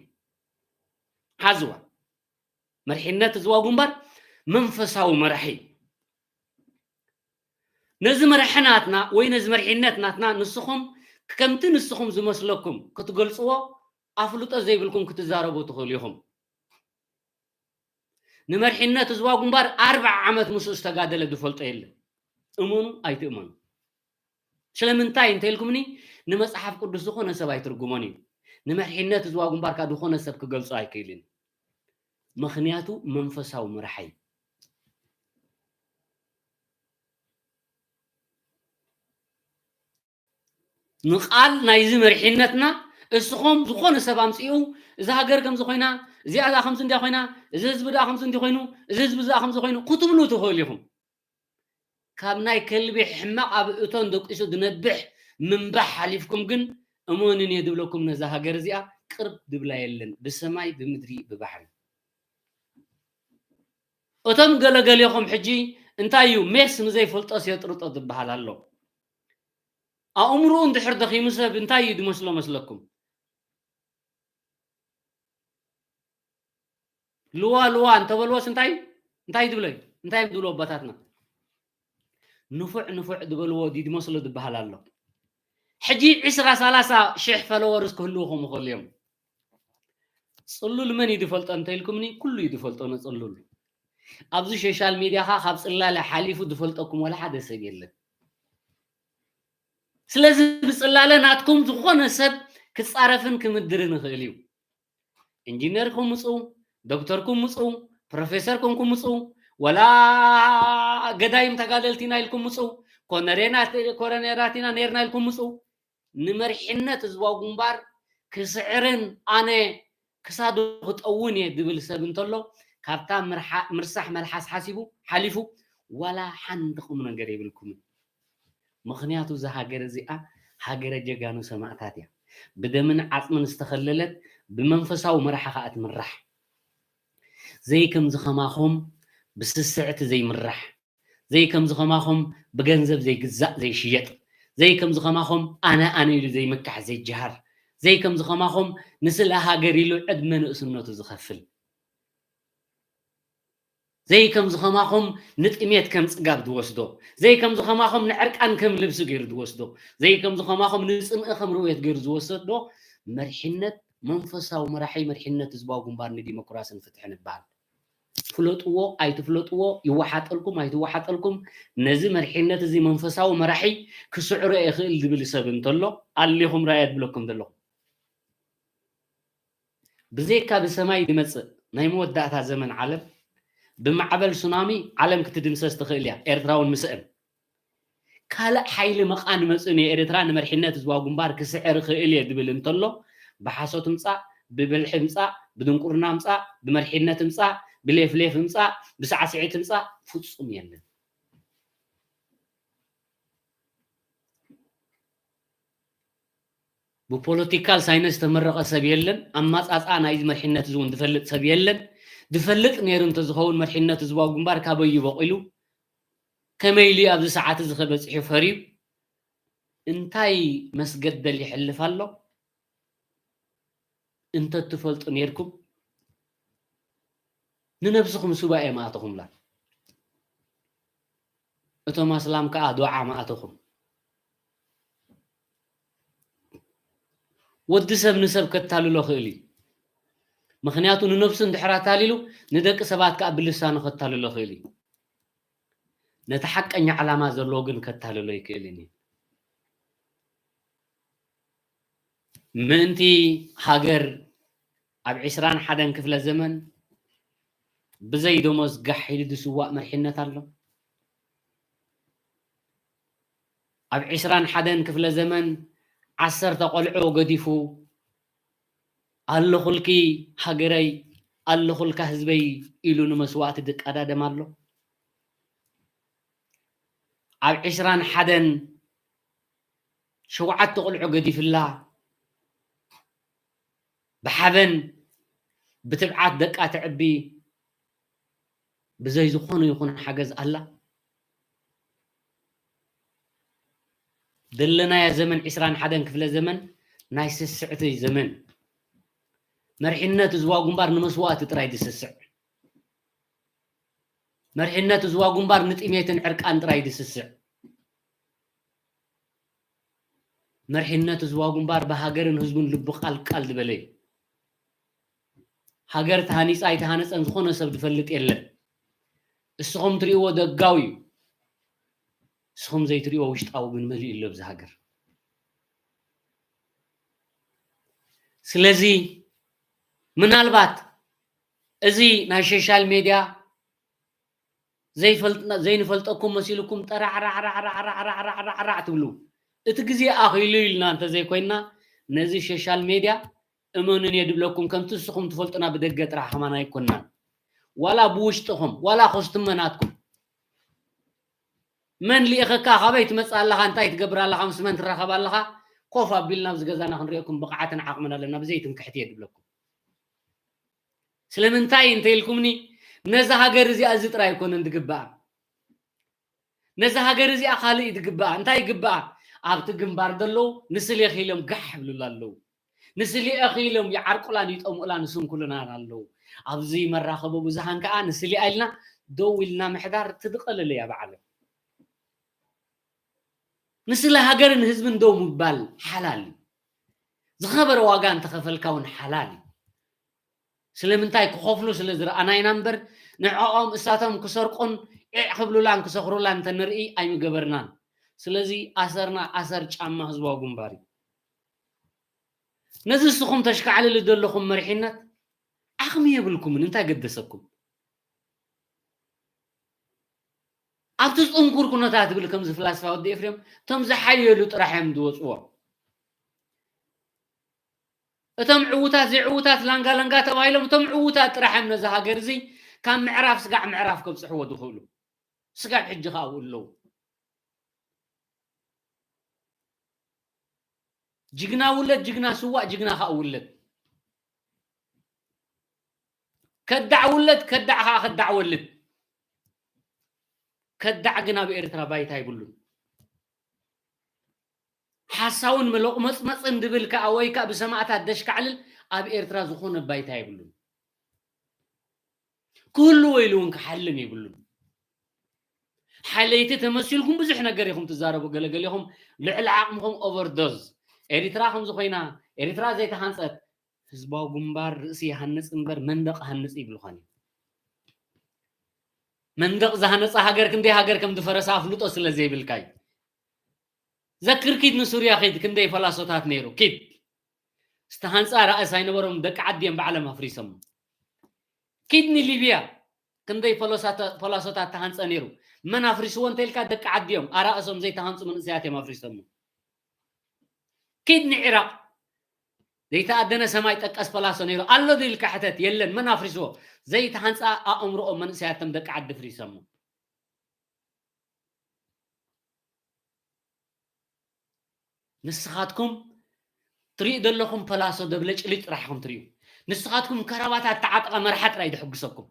ሓዝዋ። መርሕነት ህዝባዊ ግንባር መንፈሳዊ መራሒ እዩ። ነዚ መራሒ ናትና ወይ ነዚ መርሕነት ናትና ንስኹም ከምቲ ንስኹም ዝመስለኩም ክትገልጽዎ ኣፍልጦ ዘይብልኩም ክትዛረቡ ትኽእሉ ኢኹም። ንመርሕነት ህዝባዊ ግንባር ኣርብዓ ዓመት ምስኡ ዝተጋደለ ዝፈልጦ የለን። እመኑ ኣይትእመኑ። ስለምንታይ እንተኢልኩምኒ፣ ንመጽሓፍ ቅዱስ ዝኾነ ሰብ ኣይትርጉሞን እዩ። ንመርሒነት ህዝባዊ ግንባርካ ዝኾነ ሰብ ክገልጾ ኣይክእልን። ምኽንያቱ መንፈሳዊ መራሒ። ንቓል ናይዚ መሪሕነትና እስኹም ዝኾነ ሰብ ኣምጽኡ፣ እዛ ሃገር ከምዚ ኮይና፣ እዚኣ እዛ ከምዚ እንዲያ ኮይና፣ እዚ ህዝቢ ደኣ ከምዚ እንዲ ኮይኑ፣ እዚ ህዝቢ እዛ ከምዚ ኮይኑ ክትብሉ ትኽእሉ ኢኹም። ካብ ናይ ከልቢ ሕማቕ ኣብ እቶን ደቂሱ ዝነብሕ ምንባሕ ሓሊፍኩም ግን፣ እመኑኒ እየ ዝብለኩም፣ ነዛ ሃገር እዚኣ ቅርብ ዝብላ የለን፣ ብሰማይ፣ ብምድሪ፣ ብባሕሪ። እቶም ገለገሌኹም ሕጂ እንታይ እዩ ሜስ ንዘይፈልጦስ የጥርጦ ዝበሃል ኣሎ። ኣእምሮኡ እንድሕር ደኺሙ ሰብ እንታይ እዩ ዝመስሎ መስለኩም? ልዋ ልዋ እንተበልዎስ እንታይ እንታይ ዝብሎ እዩ? እንታይ እዮም ዝብሉ ኣቦታትና? ንፉዕ ንፉዕ ዝበልዎ ድዩ ዝመስሎ ዝበሃል ኣሎ። ሕጂ ዕስራ ሰላሳ ሽሕ ፎሎወርስ ክህልውኹም ይኽእሉ እዮም። ጽሉል መን እዩ ዝፈልጦ እንተኢልኩምኒ፣ ኩሉ እዩ ዝፈልጦ ንጽሉል። ኣብዚ ሶሻል ሚድያ ኸኣ ካብ ጽላለ ሓሊፉ ዝፈልጠኩም ወላ ሓደ ሰብ የለን። ስለዚ ብጽላለ ናትኩም ዝኾነ ሰብ ክጻረፍን ክምድርን ይኽእል እዩ። ኢንጂነርኩም ምጹ፣ ዶክተርኩም ምጹ፣ ፕሮፌሰር ኮንኩም ምጹ፣ ወላ ገዳይም ተጋደልቲ ኢና ኢልኩም ምጹ፣ ኮነሬና-፣ ኮረኔራት ኢና ነርና ኢልኩም ምጹ። ንመሪሕነት ህዝባዊ ግንባር ክስዕርን ኣነ ክሳዱ ክጠውን እየ ዝብል ሰብ እንተሎ፣ ካብታ ምርሓ-፣ ምርሳሕ መልሓስ ሓሲቡ፣ ሓሊፉ፣ ዋላ ሓንቲ ቁም ነገር የብልኩምን። ምኽንያቱ እዛ ሃገር እዚኣ ሃገረ ጀጋኑ ሰማእታት እያ። ብደምን ዓጽምን ዝተኸለለት፣ ብመንፈሳዊ መራሒ ከኣ ትምራሕ። ዘይከምዚ ከማኹም ብስስዕቲ ዘይምራሕ፣ ዘይከምዚ ከማኹም ብገንዘብ ዘይግዛእ ዘይሽየጥ፣ ዘይከምዚ ከማኹም ኣነ ኣነ ኢሉ ዘይምካሕ ዘይጀሃር፣ ዘይከምዚ ከማኹም ንስለ ሃገር ኢሉ ዕድመ ንእስነቱ ዝኸፍል፣ ዘይከምዚ ከማኹም ንጥሜት ከም ጽጋብ ዝወስዶ፣ ዘይከምዚ ከማኹም ንዕርቃን ከም ልብሲ ገይሩ ዝወስዶ፣ ዘይከምዚ ከማኹም ንጽምኢ ከም ርውየት ገይሩ ዝወሰዶ መሪሕነት፣ መንፈሳዊ መራሒ መሪሕነት ህዝባዊ ግንባር ንዲሞክራስን ፍትሕን ይበሃል። ፍለጥዎ ኣይትፍለጥዎ፣ ይወሓጠልኩም ኣይትወሓጠልኩም፣ ነዚ መሪሕነት እዚ መንፈሳዊ መራሒ ክስዕሮ ይኽእል ዝብል ሰብ እንተሎ፣ ኣሊኹም ራእየ ዝብለኩም ዘለኹ። ብዘይካ ብሰማይ ዝመጽእ ናይ መወዳእታ ዘመን ዓለም፣ ብማዕበል ሱናሚ ዓለም ክትድምሰስ ትኽእል እያ፣ ኤርትራ እውን ምስአን። ካልእ ሓይሊ መቓን መጽኡ ንኤርትራ ንመሪሕነት ህዝባዊ ግንባር ክስዕር ይኽእል እየ ዝብል እንተሎ፣ ብሓሶት ምጻእ፣ ብብልሒ ምጻእ፣ ብድንቁርና ምጻእ፣ ብመሪሕነት ምጻእ፣ ብሌፍሌፍ ምጻእ፣ ብሳዕስዒት ምጻእ፣ ፍጹም የለን። ብፖለቲካል ሳይንስ ዝተመረቐ ሰብ የለን። ኣመጻጽኣ ናይዚ መሪሕነት እዚ እውን ዝፈልጥ ሰብ የለን። ዝፈልጥ ነይሩ እንተዝኸውን መሪሕነት ህዝባዊ ግንባር ካበይ እዩ በቂሉ? ከመይ ኢሉ ኣብዚ ሰዓት እዚ ከበጺሑ ፈርዩ? እንታይ መስገደል ይሕልፍ ኣሎ? እንተትፈልጡ ነይርኩም ንነብስኹም ሱባኤ ምኣተኹምላ፣ እቶም ኣስላም ከኣ ዱዓ ምኣተኹም። ወዲ ሰብ ንሰብ ከታልሎ ክእል እዩ። ምኽንያቱ ንነብሱ እንድሕር ኣታሊሉ ንደቂ ሰባት ከኣ ብልሳኑ ከታልሎ ክእል እዩ። ነቲ ሓቀኛ ዕላማ ዘለዎ ግን ከታልሎ ኣይክእልን እዩ። ምእንቲ ሃገር ኣብ ዕስራን ሓደን ክፍለ ዘመን ብዘይ ደሞዝ ጋሕ ኢሉ ዝስዋእ መሪሕነት ኣሎ። ኣብ ዕስራን ሓደን ክፍለ ዘመን ዓሰርተ ቆልዑ ገዲፉ ኣለኹልኪ ሃገረይ ኣለኹልካ ህዝበይ ኢሉ ንመስዋእቲ ዝቀዳደም ኣሎ። ኣብ ዕስራን ሓደን ሸውዓተ ቆልዑ ገዲፍላ ብሓበን ብትብዓት ደቃ ተዕቢ ብዘይ ዝኾነ ይኹን ሓገዝ ኣላ። ዘለናዮ ዘመን ዕስራን ሓደን ክፍለ ዘመን ናይ ስስዕቲ ዘመን፣ መሪሕነት ህዝባዊ ግንባር ንመስዋእቲ ጥራይ ዝስስዕ፣ መሪሕነት ህዝባዊ ግንባር ንጥሜትን ዕርቃን ጥራይ ዝስስዕ፣ መሪሕነት ህዝባዊ ግንባር ብሃገርን ህዝቡን ልቡ ቃል ቃል ዝበለ እዩ። ሃገር ተሃኒፃ ኣይተሃነፀን ዝኾነ ሰብ ዝፈልጥ የለን። እስኹም ትሪእዎ ደጋዊ እዩ፣ እስኹም ዘይትሪእዎ ውሽጣዊ ግን መሊኡ ኣሎ ኣብዚ ሃገር። ስለዚ ምናልባት እዚ ናይ ሶሻል ሜድያ ዘይፈልጥና-፣ ዘይንፈልጠኩም መሲልኩም ጠራዕራዕራዕራዕራዕራዕራዕ ትብሉ። እቲ ግዜ ኣኺሉ ኢልና እንተዘይኮይንና ነዚ ሶሻል ሜድያ እመኑን እየ ድብለኩም፣ ከምቲ ንስኹም ትፈልጡና ብደገ ጥራሕ ከማን ኣይኮንናን። ዋላ ብውሽጥኹም፣ ዋላ ኮስትመ ናትኩም። መን ልኢኸካ፣ ካበይ ትመጽእ ኣለኻ፣ እንታይ ትገብር ኣለኻ፣ ምስ መን ትራኸብ ኣለኻ፣ ኮፍ ኣቢልና ኣብዚ ገዛና ክንሪኤኩም ብቕዓትን ዓቕምን ኣለና፣ ብዘይ ትምክሕቲ እየ ድብለኩም። ስለምንታይ እንተ ኢልኩምኒ፣ ነዛ ሃገር እዚኣ እዚ ጥራይ ኣይኮነን ዝግብኣ። ነዛ ሃገር እዚኣ ካልእ እዩ ዝግብኣ። እንታይ ይግብኣ? ኣብቲ ግንባር ዘለዉ ንስሌኺ ኢሎም ጋሕ ይብሉላ ኣለዉ። ንስሊኤኺ ኢሎም ይዓርቁላን ይጠምኡላን ይስንኩሉናን ኣለዉ። ኣብዚ መራኸቢ ብዙሃን ከኣ ንስሊኣ ኢልና ደው ኢልና ምሕዳር እቲ ዝቐለለ እያ ብዓለም። ንስለ ሃገርን ህዝብን ደው ምባል ሓላል እዩ። ዝኸበረ ዋጋ እንተኸፈልካ እውን ሓላል እዩ። ስለምንታይ ክኸፍሉ ስለ ዝረኣና ኢና እምበር፣ ንዕኦም እሳቶም ክሰርቁን ዒዕ ክብሉላን ክሰኽሩላን እንተንርኢ ኣይምገበርናን። ስለዚ ኣሰርና ኣሰር ጫማ ህዝባዊ ግንባር እዩ። ነዚ ንስኹም ተሽካዕልሉ ዘለኹም መሪሕነት ዓቕሚ የብልኩምን፣ እንታይ ገደሰኩም? ኣብቲ ጽንኩር ኩነታት ትብል ከምዚ ፍላስፋ ወዲ ኤፍሬም፣ እቶም ዝሓየሉ ጥራሕ እዮም ዝወጽዎ። እቶም ዕዉታት ዘይዕዉታት ላንጋ ላንጋ ተባሂሎም፣ እቶም ዕዉታት ጥራሕ እዮም ነዚ ሃገር እዚ ካብ ምዕራፍ ስጋዕ ምዕራፍ ከብጽሕዎ ዝኽእሉ። ስጋዕ ሕጂ ከኣ ኣብኡ ኣለዉ። ጅግና ውለድ፣ ጅግና ስዋእ፣ ጅግና ከኣ ውለድ። ከዳዕ ውለድ፣ ከዳዕ ከኣ ከዳዕ ወልድ። ከዳዕ ግን ኣብ ኤርትራ ባይታ ይብሉን። ሓሳውን መለቑመጽመጽን ድብል ከኣ ወይ ከኣ ብሰማእታት ደሽካዕልል ኣብ ኤርትራ ዝኾነ ባይታ የብሉን። ክህሉ ወይ ኢሉ እውን ክሓልም የብሉን። ሓለይቲ ተመሲልኩም ብዙሕ ነገር ኢኹም ትዛረቡ። ገለገሊኹም ልዕሊ ዓቕምኹም ኦቨርዶዝ። ኤሪትራ ከምዚ ኮይና፣ ኤሪትራ ዘይተሃንጸት፣ ህዝባዊ ግንባር ርእሲ ይሃንጽ እምበር መንደቕ ሃንጽ ይብልኻን እዩ። መንደቕ ዝሃነጸ ሃገር ክንደይ ሃገር ከም ዝፈረሰ ኣፍልጦ ስለ ዘይብልካ እዩ። ዘክር ኪድ ንሱርያ ኪድ ክንደይ ፈላሶታት ነይሩ። ኪድ ዝተሃንጸ ራእስ ኣይነበሮም ደቂ ዓዲ እዮም ባዕሎም ኣፍሪሶም። ኪድ ንሊብያ ክንደይ ፈሎሳተ-፣ ፈላሶታት ተሃንጸ ነይሩ። መን ኣፍሪስዎ እንተኢልካ ደቂ ዓዲ እዮም። ኣራእሶም ዘይተሃንጹ መንእሰያት እዮም ኣፍሪሶም። ኪድ ንዒራቕ ዘይተኣደነ ሰማይ ጠቀስ ፈላሶ ነይሩ ኣሎ ዶ ኢልካ ሕተት። የለን። መን ኣፍሪስዎ? ዘይተሃንጸ ኣእምሮኦም መንእሰያት እቶም ደቂ ዓዲ ፍሪሶም። ንስኻትኩም ትሪኡ ዘለኹም ፐላሶ ደብለጭልጭ ጥራሕ ኢኹም ትሪኡ። ንስኻትኩም ከራባት ኣተዓጠቐ መርሓ ጥራይ ድሕግሰኩም።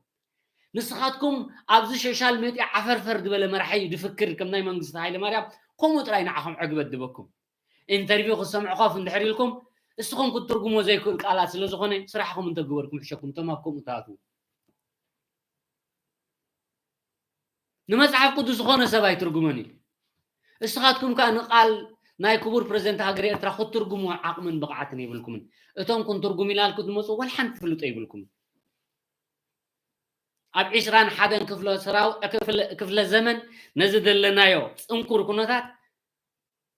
ንስኻትኩም ኣብዚ ሶሻል ሜድያ ዓፈርፈር ዝበለ መራሒ ድፍክር ከም ናይ መንግስቲ ሃይለ ማርያም ከምኡ ጥራይ ንዓኹም ዕግበት ድበኩም። ኢንተርቪው ክሰምዑ ኮፍ እንድሕር ኢልኩም እስኹም ክትትርጉሞ ዘይክእል ቃላት ስለ ዝኾነ ስራሕኹም እንተገበርኩም ሕሸኩም እቶም ኣብ ከምኡ ትኣትዉ። ንመጽሓፍ ቅዱስ ዝኾነ ሰብ ኣይትርጉሞን እዩ። እስኻትኩም ከኣ ንቓል ናይ ክቡር ፕረዚደንት ሃገረ ኤርትራ ክትትርጉምዎ ዓቕምን ብቕዓትን የብልኩምን። እቶም ክንትርጉም ኢና ኢልኩም ትመጹ ዋላ ሓንቲ ትፍልጦ የብልኩምን። ኣብ ዕስራን ሓደን ክፍለ ሰራው-፣ ክፍለ፣ ክፍለ ዘመን ነዚ ዘለናዮ ጽንኩር ኩነታት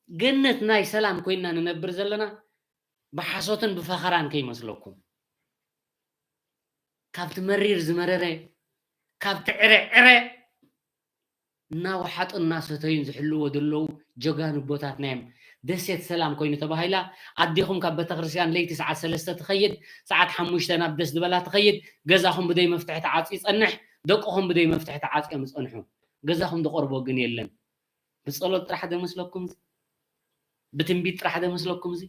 ገነት ናይ ሰላም ኮይንና ንነብር ዘለና ብሓሶትን ብፈኸራን ከይመስለኩም። ካብቲ መሪር ዝመረረ፣ ካብቲ ዕረ ዕረ እናወሓጡ እናሰተዩን ዝሕልዎ ዘለዉ ጀጋኑ ኣቦታትና እዮም። ደሴት ሰላም ኮይኑ ተባሂላ። ኣዴኹም ካብ ቤተክርስትያን ለይቲ ሰዓት ሰለስተ ትኸይድ፣ ሰዓት ሓሙሽተ ናብ ደስ ዝበላ ትኸይድ። ገዛኹም ብደይ መፍትሒ ተዓጽዩ ይጸንሕ፣ ደቅኹም ብደይ መፍትሒ ተዓጽዮም ይጸንሑ። ገዛኹም ዝቐርቦ ግን የለን። ብጸሎት ጥራሕ ዶ መስለኩም እዚ? ብትንቢት ጥራሕ ዶ መስለኩም እዚ?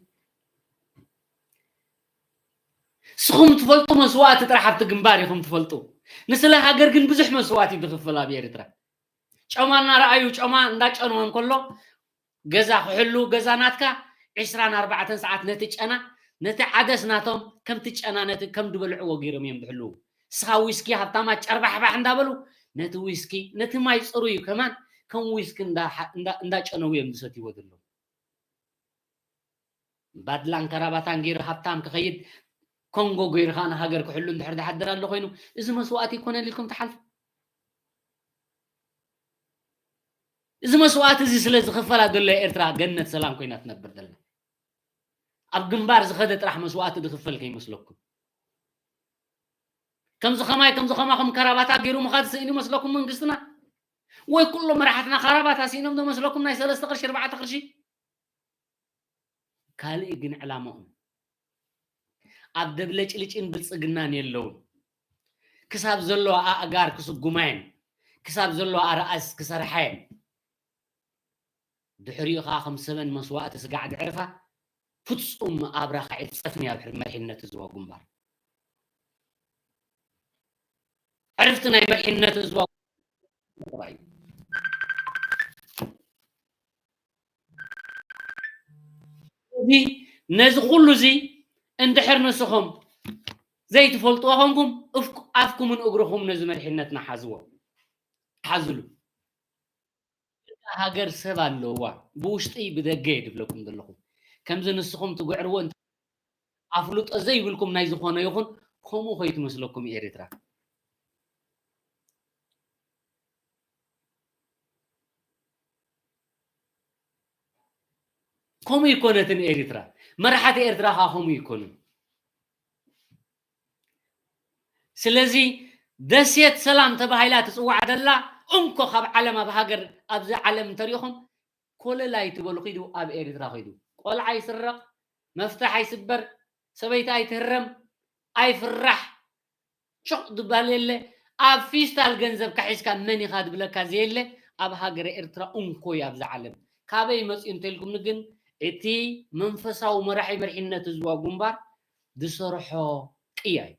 ንስኹም ትፈልጡ መስዋእቲ ጥራሕ ኣብቲ ግንባር ኢኹም ትፈልጡ። ንስለ ሃገር ግን ብዙሕ መስዋእቲ እዩ ዝኽፈል ኣብ ኤርትራ። ጨማ እናረኣዩ ጨማ እንዳጨነወ እንከሎ ገዛ ክሕሉ ገዛ ናትካ ዕስራን ኣርባዕተን ሰዓት ነቲ ጨና ነቲ ዓደስ ናቶም ከምቲ ጨና ነቲ ከም ዝበልዕዎ ገይሮም እዮም ዝሕልዉ። ንስኻ ዊስኪ ሃብታማት ጨርባሕባሕ እንዳበሉ ነቲ ዊስኪ ነቲ ማይ ጽሩይ ከማን ከም ዊስኪ እንዳ-፣ እንዳ-፣ እንዳጨነዉ እዮም ዝሰትይዎ ዘለዉ። ባድላን ከራባታን ገይሩ ሃብታም ክኸይድ ኮንጎ ገይሩ ከዓ ንሃገር ክሕሉ እንድሕር ዝሓድር ኣሎ ኮይኑ እዚ መስዋእቲ ይኮነን ኢልኩም ትሓልፉ? እዚ መስዋእቲ እዚ ስለ ዝኽፈላ ዘሎ ኤርትራ ገነት ሰላም ኮይና ትነብር ዘላ። ኣብ ግንባር ዝኸደ ጥራሕ መስዋእቲ ዝኽፈል ከይመስለኩም። ከምዚ ከማይ ከምዚ ከማኹም ከራባታ ገይሩ ምኻድ ስእኒ መስለኩም መንግስትና? ወይ ኩሎም መራሕትና ከራባታ ስኢኖም ዶ መስለኩም ናይ ሰለስተ ቅርሺ ኣርባዕተ ቅርሺ? ካልእ ግን ዕላማኦም ኣብ ደብለጭልጭን ብልጽግናን የለውን። ክሳብ ዘለዋ ኣእጋር ክስጉማየን፣ ክሳብ ዘለዋ ኣርኣስ ክሰርሓየን፣ ድሕሪኡ ኸዓ ከም ሰበን መስዋእቲ ስጋዕ ድዕርፋ ፍጹም ኣብራኻ ኣይትጸፍን እያ ድሕሪ መሪሕነት ህዝባዊ ግንባር። ዕርፍቲ ናይ መሪሕነት ህዝባዊ ግንባር እዩ። እዚ ነዚ ኩሉ እዚ እንድሕር ንስኹም ዘይትፈልጥዎ ኾንኩም እፍ-፣ ኣፍኩምን እግርኹም ነዚ መሪሕነትና ሓዝዎ፣ ሓዝሉ። ሃገር ሰብ ኣለዋ፣ ብውሽጢ ብደገ እየ ድብለኩም ዘለኹም። ከምዚ ንስኹም ትግዕርዎ እንተ-፣ ኣፍልጦ ዘይብልኩም ናይ ዝኾነ ይኹን ከምኡ ከይትመስለኩም ኤርትራ። ከምኡ ይኮነትን ኤርትራ። መራሕቲ ኤርትራ ኸዓ ከምኡ ይኮኑን። ስለዚ ደሴት ሰላም ተባሂላ ትጽዋዕ ዘላ እንኮ ካብ ዓለም ኣብ ሃገር ኣብዚ ዓለም እንተሪኹም ኮለል ኣይትበሉ። ኪዱ ኣብ ኤርትራ ኪዱ። ቆልዓ ኣይስረቕ፣ መፍትሕ ኣይስበር፣ ሰበይቲ ኣይትህረም፣ ኣይፍራሕ፣ ጭቕ ዝበሃል የለ። ኣብ ፊስታል ገንዘብካ ሒዝካ መን ኢኻ ዝብለካ ዘየለ ኣብ ሃገረ ኤርትራ እንኮ እዩ ኣብዚ ዓለም። ካበይ መጽኡ እንተልኩምኒ ግን እቲ መንፈሳዊ መራሒ መሪሕነት ህዝባዊ ግንባር ዝሰርሖ ቅያ እዩ።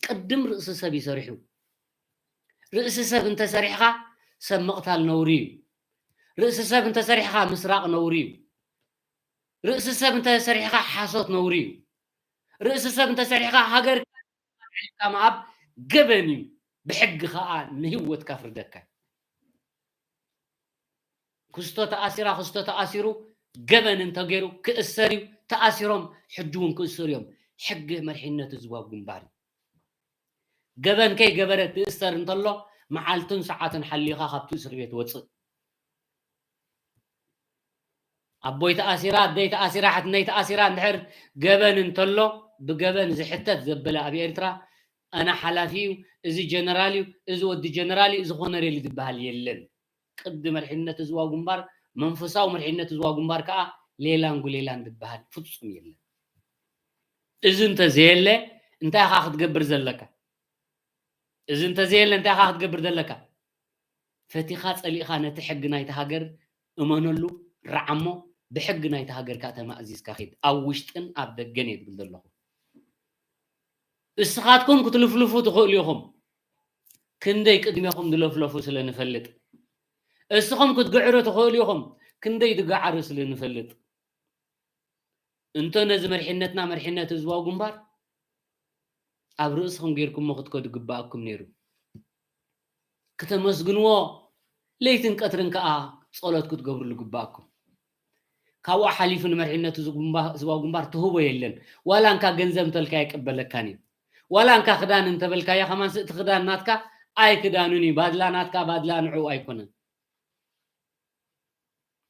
ቅድም ርእሲ ሰብ እዩ ሰሪሑ። ርእሲ ሰብ እንተሰሪሕኻ ሰብ ምቕታል ነውሪ እዩ። ርእሲ ሰብ እንተሰሪሕኻ ምስራቕ ነውሪ እዩ። ርእሲ ሰብ እንተሰሪሕኻ ሓሶት ነውሪ እዩ። ርእሲ ሰብ እንተሰሪሕኻ ሃገር ካብ ኣብ ገበን እዩ። ብሕጊ ኸዓ ንህይወትካ ፍርደካ። ክስቶ ተኣሲራ፣ ክስቶ ተኣሲሩ ገበን እንተገይሩ ክእሰር እዩ። ተኣሲሮም ሕጂ እውን ክእሰሩ እዮም። ሕጊ መሪሕነት ህዝባዊ ግንባር እዩ። ገበን ከይገበረ ክእሰር እንተሎ መዓልቱን ሰዓቱን ሓሊኻ ካብቲ እስር ቤት ወፅእ። ኣቦይ ተኣሲራ፣ ኣደይ ተኣሲራ፣ ሕትነይ ተኣሲራ እንድሕር ገበን እንተሎ ብገበን ዝሕተት ዘበለ ኣብ ኤርትራ ኣነ ሓላፊ እዩ፣ እዚ ጀነራል እዩ፣ እዚ ወዲ ጀነራል እዩ፣ እዚ ኮነሬል እዩ ዝበሃል የለን። ቅዲ መሪሕነት ህዝባዊ ግንባር፣ መንፈሳዊ መሪሕነት ህዝባዊ ግንባር ከዓ ሌላን ጉሌላን ዝበሃል ፍጹም የለን። እዚ እንተዘየለ እንታይ ኢኻ ክትገብር ዘለካ? እዚ እንተዘየለ እንታይ ኢኻ ክትገብር ዘለካ? ፈቲኻ ጸሊእኻ ነቲ ሕጊ ናይቲ ሃገር እመነሉ፣ ረዓሞ፣ ብሕጊ ናይቲ ሃገር ከዓ ተማእዚዝካ ኺድ። ኣብ ውሽጥን ኣብ ደገን እየ ዝብል ዘለኹ። እስኻትኩም ክትልፍልፉ ትኽእሉ ኢኹም፣ ክንደይ ቅድሜኹም ዝለፍለፉ ስለ ንፈልጥ። እስኹም ክትግዕሩ ትኽእሉ ኢኹም፣ ክንደይ ዝገዓሩ ስለ ንፈልጥ። እንተ ነዚ መሪሕነትና መሪሕነት ህዝባዊ ግንባር ኣብ ርእስኹም ጌርኩሞ ክትከዱ ግባኣኩም ነይሩ። ክተመስግንዎ ለይትን ቀትርን ከኣ ጸሎት ክትገብርሉ ግባኣኩም። ካብኡ ሓሊፉ ንመሪሕነት ህዝቡ ግንባ-፣ ህዝባዊ ግንባር ትህቦ የለን። ዋላ እንካ ገንዘብ እንተልካ ኣይቅበለካን እዩ። ዋላ እንካ ክዳን እንተበልካዮ ከማን ስእቲ ክዳን ናትካ ኣይክዳኑን እዩ። ባድላ ናትካ ባድላ ንዕኡ ኣይኮነን።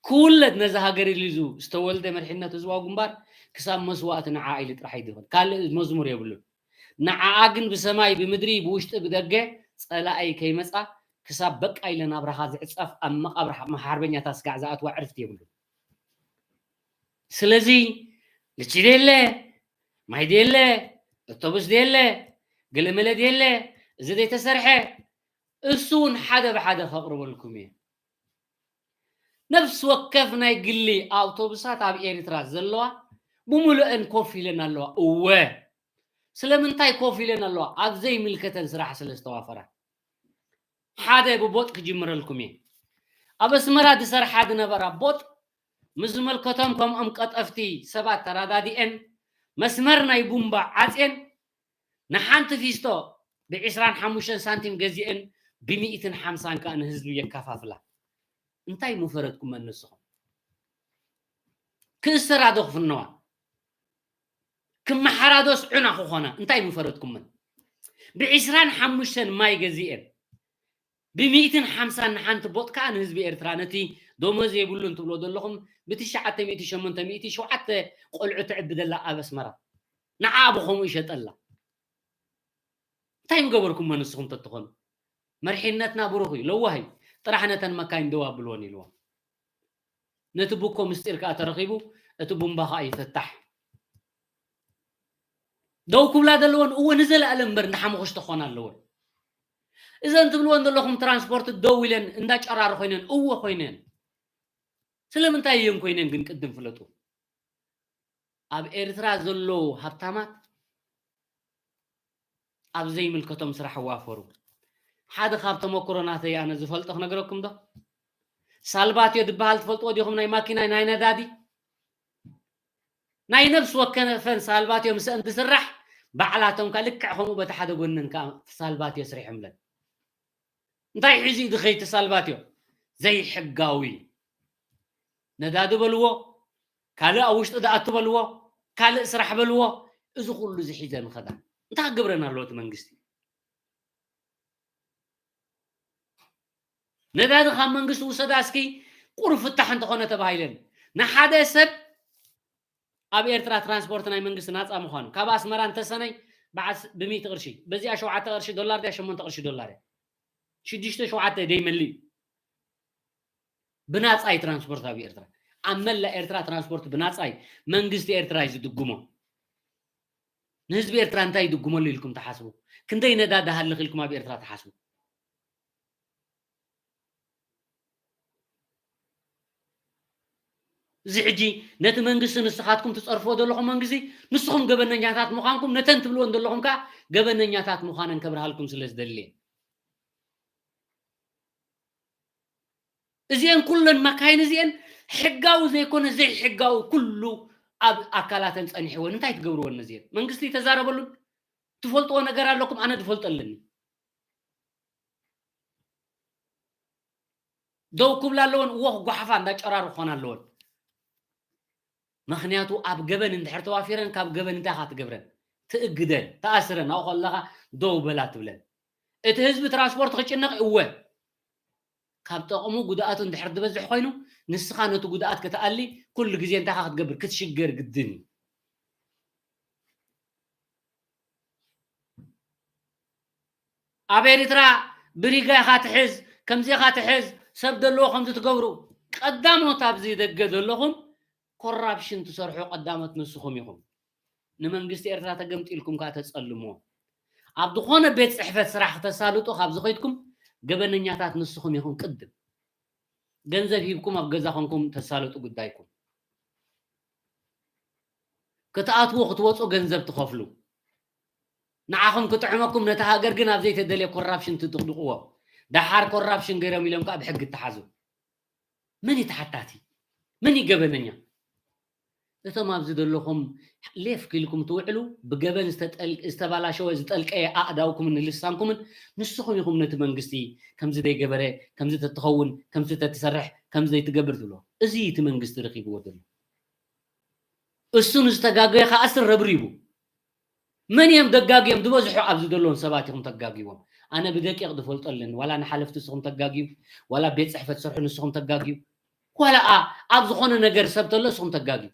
ክውለድ ነዛ ሃገር ኢሉ ዝተወልደ መሪሕነት ህዝባዊ ግንባር ክሳብ መስዋእቲ ንዓኣ ኢሉ ጥራሕ እዩ ዝኸድ። ካልእ መዝሙር የብሉን። ንዓኣ ግን ብሰማይ ብምድሪ ብውሽጢ ብደገ ጸላኢ ከይመጻ ክሳብ በቃ ኢለ ናብራኻ ዝዕጸፍ ኣብ መቓብር ሓ-፣ ሓርበኛታት ስጋዕ ዝኣትዋ ዕርፍቲ የብሉን። ስለዚ ልቺ ደየለ፣ ማይ ደየለ፣ ኣውቶቡስ ደየለ፣ ገለመለ ደየለ፣ እዚ ዘይተሰርሐ፣ እሱ እውን ሓደ ብሓደ ከቕርበልኩም እየ። ነፍሲ ወከፍ ናይ ግሊ ኣውቶቡሳት ኣብ ኤርትራ ዘለዋ ብምሉአን ኮፍ ኢለን ኣለዋ። እወ፣ ስለምንታይ ኮፍ ኢለን ኣለዋ? ኣብ ዘይምልከተን ስራሕ ስለ ዝተዋፈራ። ሓደ ብቦጥ ክጅምረልኩም እየ። ኣብ ኣስመራ ዝሰርሓ ዝነበራ ቦጥ ምስ ዝመልከቶም ከምኦም ቀጠፍቲ ሰባት ተራዳዲኤን መስመር ናይ ቡምባ ዓጽየን ንሓንቲ ፊስቶ ብዕስራን ሓሙሽተን ሳንቲም ገዚኤን ብሚእትን ሓምሳን ከኣ ንህዝቢ የከፋፍላ። እንታይ ምፈረድኩመን ንስኹም? ክእሰራ ዶ ክፍነዋ? ክመሓራ ዶስ ዑና ክኾና? እንታይ ምፈረድኩመን? ብዕስራን ሓሙሽተን ማይ ገዚኤን ብሚእትን ሓምሳን ንሓንቲ ቦጥ ከኣ ንህዝቢ ኤርትራ ነቲ ደሞዝ የብሉን ትብሎ ዘለኹም ብትሽዓተ ሚእቲ ሸሞንተ ሚእቲ ሸውዓተ ቆልዑ ተዕቢ ዘላ ኣብ ኣስመራ ንዓ ብኸምኡ ይሸጠላ። እንታይ ምገበርኩሞ ንስኹም ተትኾኑ? መሪሕነትና ብሩኽ እዩ፣ ለዋህ እዩ። ጥራሕ ነተን መካይን ደው ኣብልወን ኢልዎም። ነቲ ቡኮ ምስጢር ከኣ ተረኺቡ፣ እቲ ቡምባ ከኣ ይፈታሕ። ደው ክብላ ዘለወን እወ ንዘለኣለም እምበር እንዳ ሓሙኽሽቲ ክኾና ኣለወን። እዘን ትብልወን ዘለኹም ትራንስፖርት ደው ኢለን እንዳ ጨራር ኮይነን እወ ኮይነን። ስለምንታይ እየን ኮይነን ግን ቅድም ፍለጡ። ኣብ ኤርትራ ዘለዉ ሃብታማት ኣብ ዘይምልከቶም ስራሕ ዋፈሩ። ሓደ ካብ ተመክሮ ናተይ ኣነ ዝፈልጦ ክነግረኩም ዶ? ሳልባትዮ ዝበሃል ትፈልጥዎ ዲኹም? ናይ ማኪና ናይ ነዳዲ ናይ ነፍሲ ወከፈን ሳልባትዮ ምስአን ትስራሕ ባዕላቶም ከ ልክዕ ከምኡ በቲ ሓደ ጎነን ከኣ ሳልባትዮ ስሪሖምለን። እንታይ ሒዙ እዩ ዝኸይድ ሳልባትዮ? ዘይሕጋዊ ነዳዲ በልዎ፣ ካልእ ኣብ ውሽጢ ዝኣቱ በልዎ፣ ካልእ ስራሕ በልዎ፣ እዚ ኩሉ እዚ ሒዘን ይኸዳ። እንታይ ክገብረና ኣለዎ እቲ መንግስቲ? ነዳዲ ካብ መንግስቲ ውሰዳ እስኪ፣ ቁሩብ ፍታሕ እንተኾነ ተባሂለን። ንሓደ ሰብ ኣብ ኤርትራ ትራንስፖርት ናይ መንግስቲ ናፃ ምዃኑ፣ ካብ ኣስመራ ንተሰነይ ብዓስ-፣ ብሚእቲ ቅርሺ፣ በዚኣ ሸውዓተ ቅርሺ ዶላር ድያ ሸሞንተ ቅርሺ ዶላር እያ። ሽዱሽተ ሸውዓተ ደይመልእ እዩ። ብናፃ እዩ ትራንስፖርት ኣብ ኤርትራ። ኣብ መላእ ኤርትራ ትራንስፖርት ብናፃ እዩ። መንግስቲ ኤርትራ እዩ ዝድጉሞ። ንህዝቢ ኤርትራ እንታይ ይድጉመሉ ኢልኩም ትሓስቡ? ክንደይ ነዳዲ ሃልኽ ኢልኩም ኣብ ኤርትራ ትሓስቡ? እዚ ሕጂ ነቲ መንግስቲ ንስኻትኩም ትጸርፍዎ ዘለኹም መንግስቲ፣ ንስኹም ገበነኛታት ምዃንኩም፣ ነተን ትብልወን ዘለኹም ከኣ ገበነኛታት ምዃነን ከብርሃልኩም ስለ ዝደሊ እየ። እዚኤን ኩለን መካይን እዚኤን ሕጋዊ ዘይኮነ ዘይሕጋዊ ኩሉ ኣብ ኣካላተን ጸኒሕወን እንታይ ትገብርወን? እዚኤን መንግስቲ ይተዛረበሉን ትፈልጥዎ ነገር ኣለኩም? ኣነ ዝፈልጦ ኣለኒ። ደው ክብላ ኣለወን፣ እዎ ክጓሓፋ እንዳጨራሩ ክኾና ኣለወን። ምኽንያቱ ኣብ ገበን እንድሕር ተዋፊረን ካብ ገበን እንታይ ኢኻ ትገብረን? ትእግደን፣ ትኣስረን፣ ኣብኡ ከለኻ ደው በላ ትብለን። እቲ ህዝቢ ትራንስፖርት ክጭነቕ እወ፣ ካብ ጠቕሙ ጉድኣቱ እንድሕር ዝበዝሕ ኮይኑ ንስኻ ነቲ ጉድኣት ክትኣሊ ኩሉ ግዜ እንታይ ኢኻ ክትገብር? ክትሽገር ግድን እዩ። ኣብ ኤርትራ ብሪጋ ኢኻ ትሕዝ፣ ከምዚ ኢኻ ትሕዝ፣ ሰብ ዘለዎ ከምዚ ትገብሩ። ቀዳሞት ኣብዚ ደገ ዘለኹም ኮራፕሽን ትሰርሑ ቀዳሞት ንስኹም ኢኹም። ንመንግስቲ ኤርትራ ተገምጢልኩም ከኣ ተጸልምዎ። ኣብ ዝኾነ ቤት ጽሕፈት ስራሕ ክተሳልጡ ካብ ዝኸድኩም ገበነኛታት ንስኹም ኢኹም ቅድም። ገንዘብ ሂብኩም ኣብ ገዛ ኮንኩም ተሳልጡ ጉዳይኩም። ክትኣትዉ ክትወጹ ገንዘብ ትኸፍሉ። ንዓኹም ክጥዕመኩም ነቲ ሃገር ግን ኣብ ዘይተደልየ ኮራፕሽን ትጥቕጥቕዎ። ደሓር ኮራፕሽን ገይሮም ኢሎም ከኣ ብሕጊ ትሓዙ። መን እዩ ተሓታቲ? መን እዩ ገበነኛ? እቶም ኣብዚ ዘለኹም ሌፍ ክኢልኩም ትውዕሉ፣ ብገበን ዝተጠል-፣ ዝተባላሸወ ዝጠልቀየ ኣእዳውኩምን ልሳንኩምን ንስኹም ኢኹም ነቲ መንግስቲ ከምዚ ዘይገበረ፣ ከምዚ ተትኸውን፣ ከምዚ ተትሰርሕ፣ ከምዚ ዘይትገብር ትብሎ። እዚ እዩ እቲ መንግስቲ ረኺብዎ ዘሎ። እሱ ንዝተጋገየ ከኣ ስር ረብሪቡ። መን እዮም ደጋጊዮም? ዝበዝሑ ኣብዚ ዘለውን ሰባት ኢኹም ተጋጊዎም። ኣነ ብደቂቕ ዝፈልጦ ኣለኒ። ዋላ ንሓለፍቲ ንስኹም ተጋግዩ፣ ዋላ ቤት ጽሕፈት ዝሰርሑ ንስኹም ተጋግዩ፣ ዋላ ኣ-፣ ኣብ ዝኾነ ነገር ሰብ ተሎ ንስኹም ተጋግዩ።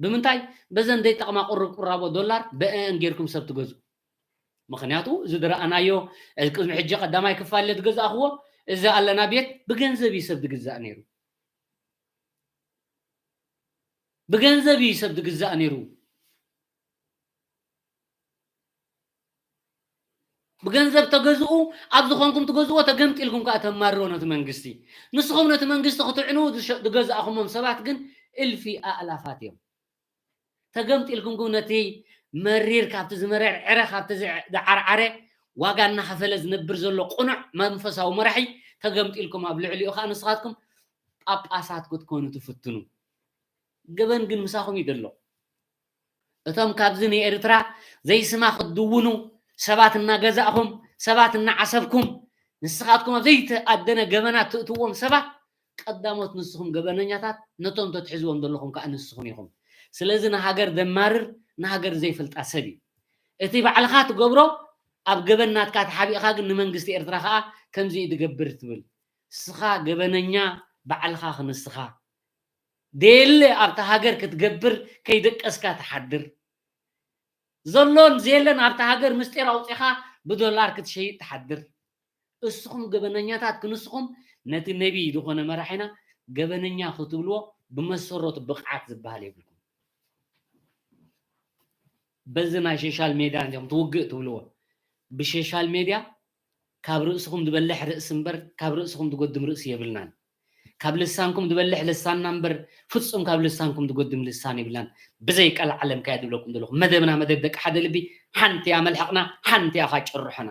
ብምንታይ? በዘን ዘይጠቕማ ቁርብ ቁራቦ ዶላር ብአን ጌርኩም ሰብ ትገዝኡ። ምኽንያቱ እዚ ዝረኣናዮ፣ እዚ ቅድሚ ሕጂ ቀዳማይ ክፋል ዝገዛእኽዎ፣ እዚ ኣለና ቤት ብገንዘብ እዩ ሰብ ዝግዛእ ነይሩ። ብገንዘብ እዩ ሰብ ዝግዛእ ነይሩ። ብገንዘብ ተገዝኡ፣ ኣብ ዝኾንኩም ትገዝእዎ፣ ተገምጢልኩም ከኣ ተማርዎ ነቲ መንግስቲ። ንስኹም ነቲ መንግስቲ ክትዕንዉ ዝሸ-፣ ዝገዛእኹሞም ሰባት ግን እልፊ ኣእላፋት እዮም። ተገምጢልኩም ግን ነቲ መሪር፣ ካብቲ ዝመረር ዕረ፣ ካብቲ ዝዕ-፣ ዝዓርዓረ ዋጋ እናኸፈለ ዝነብር ዘሎ ቅኑዕ መንፈሳዊ መራሒ ተገምጢልኩም ኣብ ልዕሊኡ ከኣ ንስኻትኩም ጳጳሳት ክትኮኑ ትፍትኑ። ገበን ግን ምሳኹም እዩ ዘሎ። እቶም ካብዚ ንኤርትራ ዘይስማ ክትድውኑ ሰባት እናገዛእኹም፣ ሰባት እናዓሰብኩም፣ ንስኻትኩም ኣብ ዘይተኣደነ ገበናት ትእትዎም ሰባት ቀዳሞት ንስኹም ገበነኛታት፣ ነቶም ተትሕዝዎም ዘለኹም ከኣ ንስኹም ኢኹም። ስለዚ ንሃገር ዘማርር ንሃገር ዘይፈልጣ ሰብ እዩ። እቲ ባዕልኻ ትገብሮ ኣብ ገበን ናትካ ተሓቢእኻ ግን ንመንግስቲ ኤርትራ ከኣ ከምዚ እዩ ዝገብር ትብል። ንስኻ ገበነኛ ባዕልኻ ክንስኻ። ደየለ ኣብታ ሃገር ክትገብር ከይደቀስካ ትሓድር። ዘሎን ዘየለን ኣብታ ሃገር ምስጢር ኣውጺኻ ብዶላር ክትሸይጥ ትሓድር። እስኹም ገበነኛታት ክንስኹም ነቲ ነቢይ ዝኾነ መራሒና ገበነኛ ክትብልዎ ብመሰረቱ ብቕዓት ዝበሃል የብልኩም። በዚ ናይ ሶሻል ሜድያ እንዲኹም ትውግእ ትብልዎ። ብሶሻል ሜድያ ካብ ርእስኹም ዝበልሕ ርእሲ እምበር ካብ ርእስኹም ዝጎድም ርእሲ የብልናን። ካብ ልሳንኩም ዝበልሕ ልሳንና እምበር ፍጹም ካብ ልሳንኩም ዝጎድም ልሳን የብልናን። ብዘይ ቀልዓለም ከያ ዝብለኩም ዘለኹ መደብና መደብ ደቂ ሓደ ልቢ ሓንቲ እያ መልሕቕና፣ ሓንቲ እያ ኸዓ ጭርሖና።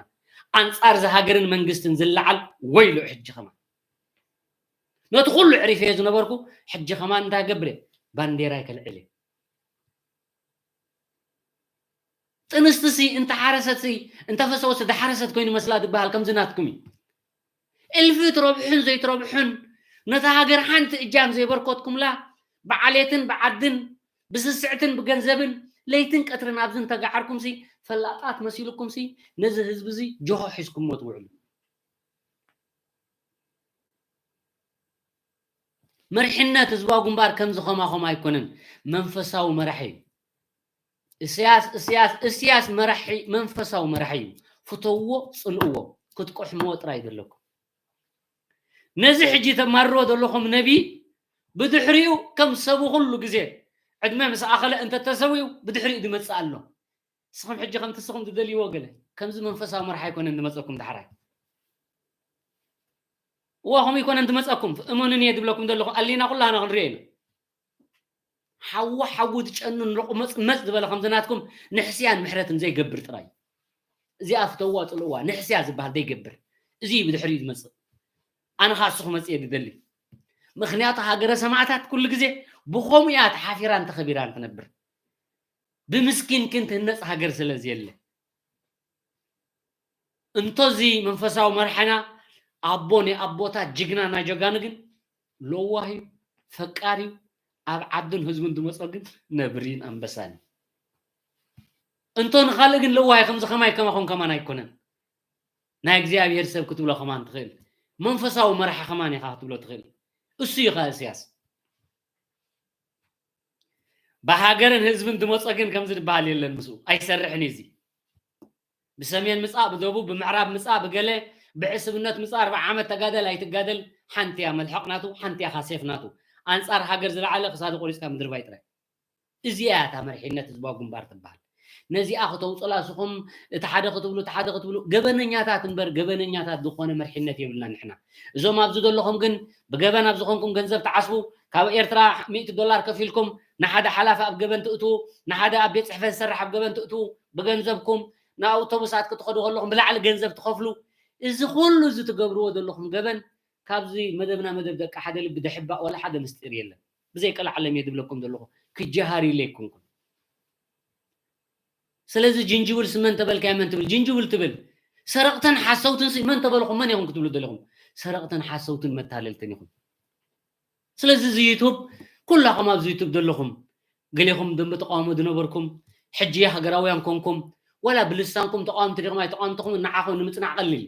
ኣንጻር እዚ ሃገርን መንግስትን ዝለዓል ወይሎ ሕጂ ኸማን። ነቲ ኩሉ ዕሪፈዮ ዝነበርኩ ሕጂ ኸማን እንታይ ገብር እየ? ባንዴራይ ከልዕል እየ። ጥንስትሲ እንተሓረሰትሲ እንተፈሰወትሲ ደሓረሰት ኮይኑ መስላ ዝበሃል ከምዚ ናትኩም እዩ። እልፊ ትረብሑን ዘይትረብሑን ነታ ሃገር ሓንቲ እጃም ዘይበርከትኩምላ ብዓሌትን ብዓድን ብስስዕትን ብገንዘብን ለይትን ቀትርን ኣብዚ እንተገዓርኩምሲ፣ ፈላጣት መሲልኩምሲ፣ ነዚ ህዝቢ እዚ ጆሆ ሒዝኩሞ ትውዕሉ። መሪሕነት ህዝባዊ ግንባር ከምዚ ከማኹም ኣይኮነን፣ መንፈሳዊ መራሒ እዩ። እስያስ እስያስ እስያስ መራሒ፣ መንፈሳዊ መራሒ እዩ። ፍተውዎ ጽልእዎ፣ ክትቆሕምዎ ጥራይ ዘለኩም። ነዚ ሕጂ ተማርዎ ዘለኹም ነቢ ብድሕሪኡ ከም ሰቡ ኩሉ ግዜ ዕድመ ምስ ኣኸለ እንተተሰዊኡ ብድሕሪኡ ዝመጽእ ኣሎ። ንስኹም ሕጂ ከምቲ ንስኹም ትደልይዎ ገለ ከምዚ መንፈሳዊ መራሒ ኣይኮነን ዝመጸኩም ዳሕራይ። እዋ ከምኡ ኣይኮነን ዝመጸኩም፣ እመኑኒ እየ ዝብለኩም ዘለኹ፣ ኣሊና ኩላህና ክንሪኦ ኢና። ሓዊ ሓዊ ዝጨኑን ርቑመጽመጽ ዝበለ ከምዚ ናትኩም ንሕስያን ምሕረትን ዘይገብር ጥራይ። እዚኣ ፍተዋ ጽልእዋ ንሕስያ ዝበሃል ዘይገብር። እዚ እዩ ብድሕሪኡ ዝመጽእ። ኣነ ኸኣ ንሱ ክመጽእ እየ ዝደሊ። ምኽንያቱ ሃገረ ሰማዕታት ኩሉ ግዜ ብኸምኡ እያ ተሓፊራን ተኸቢራን ትነብር። ብምስኪን ክንትህነጽ ሃገር ስለ ዘየለ። እንቶዚ መንፈሳዊ መርሓና ኣቦ ናይ ኣቦታት ጅግና ናይ ጀጋኑ ግን ለዋህ እዩ፣ ፈቃር እዩ። ኣብ ዓዱን ህዝቡን ዝመጾ ግን ነብሪን ኣንበሳን እዩ። እንቶ ንኻልእ ግን ለዋህ እዩ፣ ከምዚ ከማይ ከማኹም ከማን ኣይኮነን። ናይ እግዚኣብሔር ሰብ ክትብሎ ከማን ትኽእል። መንፈሳዊ መራሒ ከማን ኢኻ ክትብሎ ትኽእል። እሱ እዩ ኸኣ እስያስ። ብሃገርን ህዝብን ዝመጾ ግን ከምዚ ዝበሃል የለን ምስኡ። ኣይሰርሕን እዩ እዚ። ብሰሜን ምጻእ፣ ብደቡብ፣ ብምዕራብ ምጻእ፣ ብገለ ብዕስብነት ምጻእ፣ ኣርብዓ ዓመት ተጋደል ኣይትጋደል፣ ሓንቲ እያ መልሕቕ ናቱ፣ ሓንቲ እያ ኻሴፍ ናቱ። ኣንጻር ሃገር ዝለዓለ ክሳዱ ቆሪጽካ ምድርባይ ጥራይ። እዚኣ እያ እታ መሪሕነት ህዝባዊ ግንባር ትበሃል። ነዚኣ ክተውጽላ ንስኹም እቲ ሓደ ክትብሉ፣ እቲ ሓደ ክትብሉ፣ ገበነኛታት እምበር፣ ገበነኛታት ዝኾነ መሪሕነት የብልና ንሕና። እዞም ኣብዚ ዘለኹም ግን ብገበን ኣብ ዝኾንኩም ገንዘብ ትዓስቡ፣ ካብ ኤርትራ ሚእቲ ዶላር ከፊልኩም ንሓደ ሓላፊ ኣብ ገበን ትእትዉ፣ ንሓደ ኣብ ቤት ጽሕፈት ዝሰርሕ ኣብ ገበን ትእትዉ፣ ብገንዘብኩም ንኣውቶቡሳት ክትኸዱ ከለኹም ብላዕሊ ገንዘብ ትኸፍሉ። እዚ ኩሉ እዚ ትገብርዎ ዘለኹም ገበን ካብዚ መደብና መደብ ደቂ ሓደ ልቢ ደሕባእ ዋላ ሓደ ምስጢር የለን። ብዘይ ቀልዓለም እየ ዝብለኩም ዘለኹ። ክጀሃር ኢለ ኣይኮንኩን። ስለዚ ጅንጅብል ስመን ተበልካዮ መን ትብል? ጅንጅብል ትብል። ሰረቕትን ሓሰውትን ሲ መን ተበልኹም? መን ኢኹም ክትብሉ ዘለኹም? ሰረቕትን ሓሰውትን መታለልትን ኢኹም። ስለዚ እዚ ዩቱብ ኩላኹም ኣብዚ ዩቱብ ዘለኹም ገሌኹም ደንበ ተቃውሞ ዝነበርኩም ሕጂ ሃገራውያን ኮንኩም ዋላ ብልሳንኩም ተቃወምቲ ዲኹም ኣይተቃወምትኹም ንዓኹም ንምጽናዕ ቀሊል እዩ።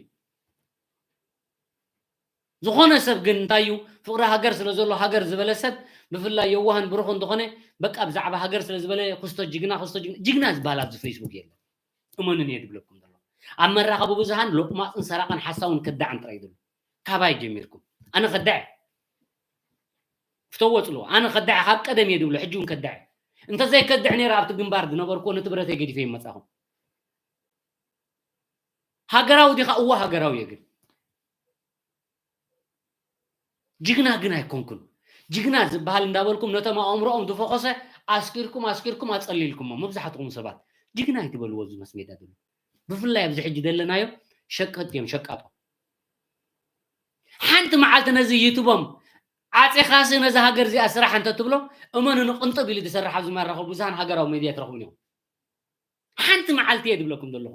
ዝኾነ ሰብ ግን እንታይ እዩ ፍቅሪ ሃገር ስለ ዘሎ ሃገር ዝበለ ሰብ ብፍላይ የዋህን ብሩኽን ዝኾነ በቃ ብዛዕባ ሃገር ስለ ዝበለ ክስቶ ጅግና ክስቶ ጅግና ጅግና ዝበሃል ኣብዚ ፌስቡክ የለን። እመኑን እየ ዝብለኩም ዘሎ ኣብ መራኸቢ ብዙሃን ሎቅማፅን ሰራቅን ሓሳውን ከዳዕን ጥራይ ዝብሉ ካባይ ጀሚርኩም ኣነ ከዳዕ ፍተዎ ፅልዎ ኣነ ከዳዕ ካብ ቀደም እየ ዝብሎ ሕጂ እውን ከዳዕ እንተዘይከድዕ ነይረ ኣብቲ ግንባር ዝነበርኩዎ ነቲ ብረተይ ገዲፈ ይመፃኹም ሃገራዊ ዲኻ እዎ ሃገራዊ እየ ግን ጅግና ግን ኣይኮንኩን ጅግና ዝበሃል እንዳበልኩም ነቶም ኣእምሮኦም ዝፈኾሰ ኣስኪርኩም ኣስኪርኩም ኣፀሊልኩሞ መብዛሕትኹም ሰባት ጅግና ኣይትበልዎ እዚ መስሜዳ ዘሎ ብፍላይ ኣብዚ ሕጂ ዘለናዮ ሸቀጥ እዮም ሸቃጦ ሓንቲ መዓልቲ ነዚ ዩቱቦም ዓፂኻሲ ነዚ ሃገር እዚኣ ስራሕ እንተትብሎ እመኑ ንቅንጥብ ኢሉ ዝሰርሕ ኣብዚ መራኸቢ ብዙሃን ሃገራዊ ሚድያ ትረኽቡን ኢኹም ሓንቲ መዓልቲ እየ ዝብለኩም ዘለኹ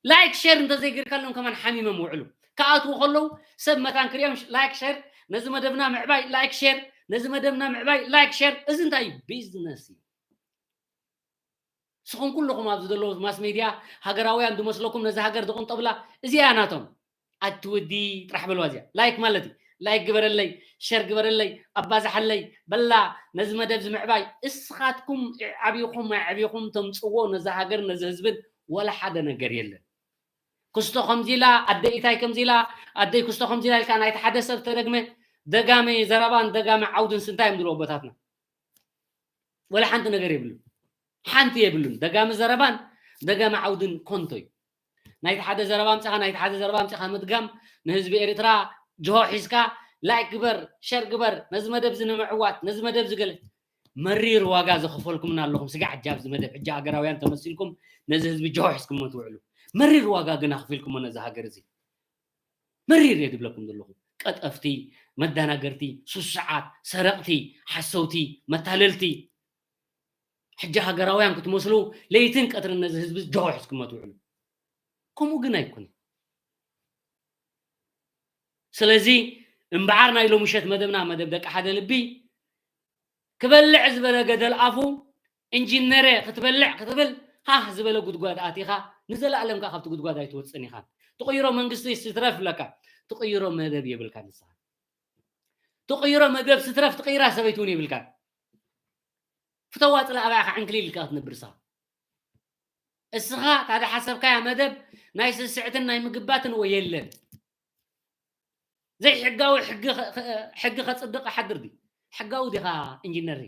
ላይክ ሸር እንተዘይገርካሎም ከማን ሓሚሞም ውዕሉ ክኣትዉ ከለዉ ሰብ መታን ክሪኦም ላይክ ሸር ነዚ መደብና ምዕባይ ላይክ ሸር ነዚ መደብና ምዕባይ ላይክ ሸር እዚ እንታይ እዩ ቢዝነስ እዩ ስኹም ኩልኹም ኣብዚ ዘለዉ ማስ ሜድያ ሃገራውያን ዝመስለኩም ነዚ ሃገር ዝቕንጠብላ እዚኣ ናቶም ኣቲ ወዲ ጥራሕ በልዋ እዚኣ ላይክ ማለት እዩ ላይክ ግበረለይ ሸር ግበረለይ ኣባዝሓለይ በላ ነዚ መደብ ዝምዕባይ እስኻትኩም ዓቢኹም ኣይዕቢኹም ተምፅዎ ነዚ ሃገር ነዚ ህዝብን ወላ ሓደ ነገር የለን ክስቶ ከምዚ ኢላ ኣደይ ኢታይ ከምዚ ኢላ ኣደይ ክስቶ ከምዚ ኢላ ኢልካ ናይቲ ሓደ ሰብ ተደግመ ደጋሚ ዘረባን ደጋሚ ዓውድን ስንታይ እዮም ዝብሉ ኣቦታትና ወላ ሓንቲ ነገር የብሉን ሓንቲ የብሉን ደጋሚ ዘረባን ደጋሚ ዓውድን ኮንቶ እዩ ናይቲ ሓደ ዘረባ ኣምፅኻ ናይቲ ሓደ ዘረባ ኣምፅኻ ምድጋም ንህዝቢ ኤርትራ ጅሆ ሒዝካ ላይክ ግበር ሸር ግበር ነዚ መደብ እዚ ንምዕዋት ነዚ መደብ ዝገለ መሪር ዋጋ ዝኸፈልኩምና ኣለኹም ስጋዕ ሕጂ ኣብዚ መደብ ሕጂ ሃገራውያን ተመሲልኩም ነዚ ህዝቢ ጅሆ ሒዝኩሞ ትውዕሉ መሪር ዋጋ ግን ኣኽፊልኩሞ ነዚ ሃገር እዚ መሪር እየ ዝብለኩም ዘለኹ ቀጠፍቲ መዳናገርቲ ሱስዓት ሰረቕቲ ሓሰውቲ መታለልቲ ሕጂ ሃገራውያን ክትመስሉ ለይትን ቀትርን ነዚ ህዝቢ ጆሆ ሒዝኩሞ ትውዕሉ ከምኡ ግን ኣይኮነን ስለዚ እምበዓር ናይ ሎምሸት መደብና መደብ ደቂ ሓደ ልቢ ክበልዕ ዝበለ ገደል ኣፉ ኢንጂነረ ክትበልዕ ክትብል ሃህ ዝበለ ጉድጓድ ኣቲኻ ንዘለኣለም ከኣ ካብቲ ጉድጓድ ኣይትወፅን ኢኻ። ትቕይሮ መንግስቲ ስትረፍ ብለካ ትቕይሮ መደብ የብልካ ንስኻ። ትቕይሮ መደብ ስትረፍ ትቕይራ ሰበይቲ እውን የብልካ። ፍተዋ ፅላ ኣባያ ከዓ ዕንክሊል ኢልካ ክትነብር ንስኻ። እስኻ ታደ ሓሰብካያ መደብ ናይ ስስዕትን ናይ ምግባትን ወይ የለን። ዘይሕጋዊ ሕጊ ከ- ከ- ሕጊ ከፅድቕ ሓድር ድዩ? ሕጋዊ ዲኻ ኢንጂነር?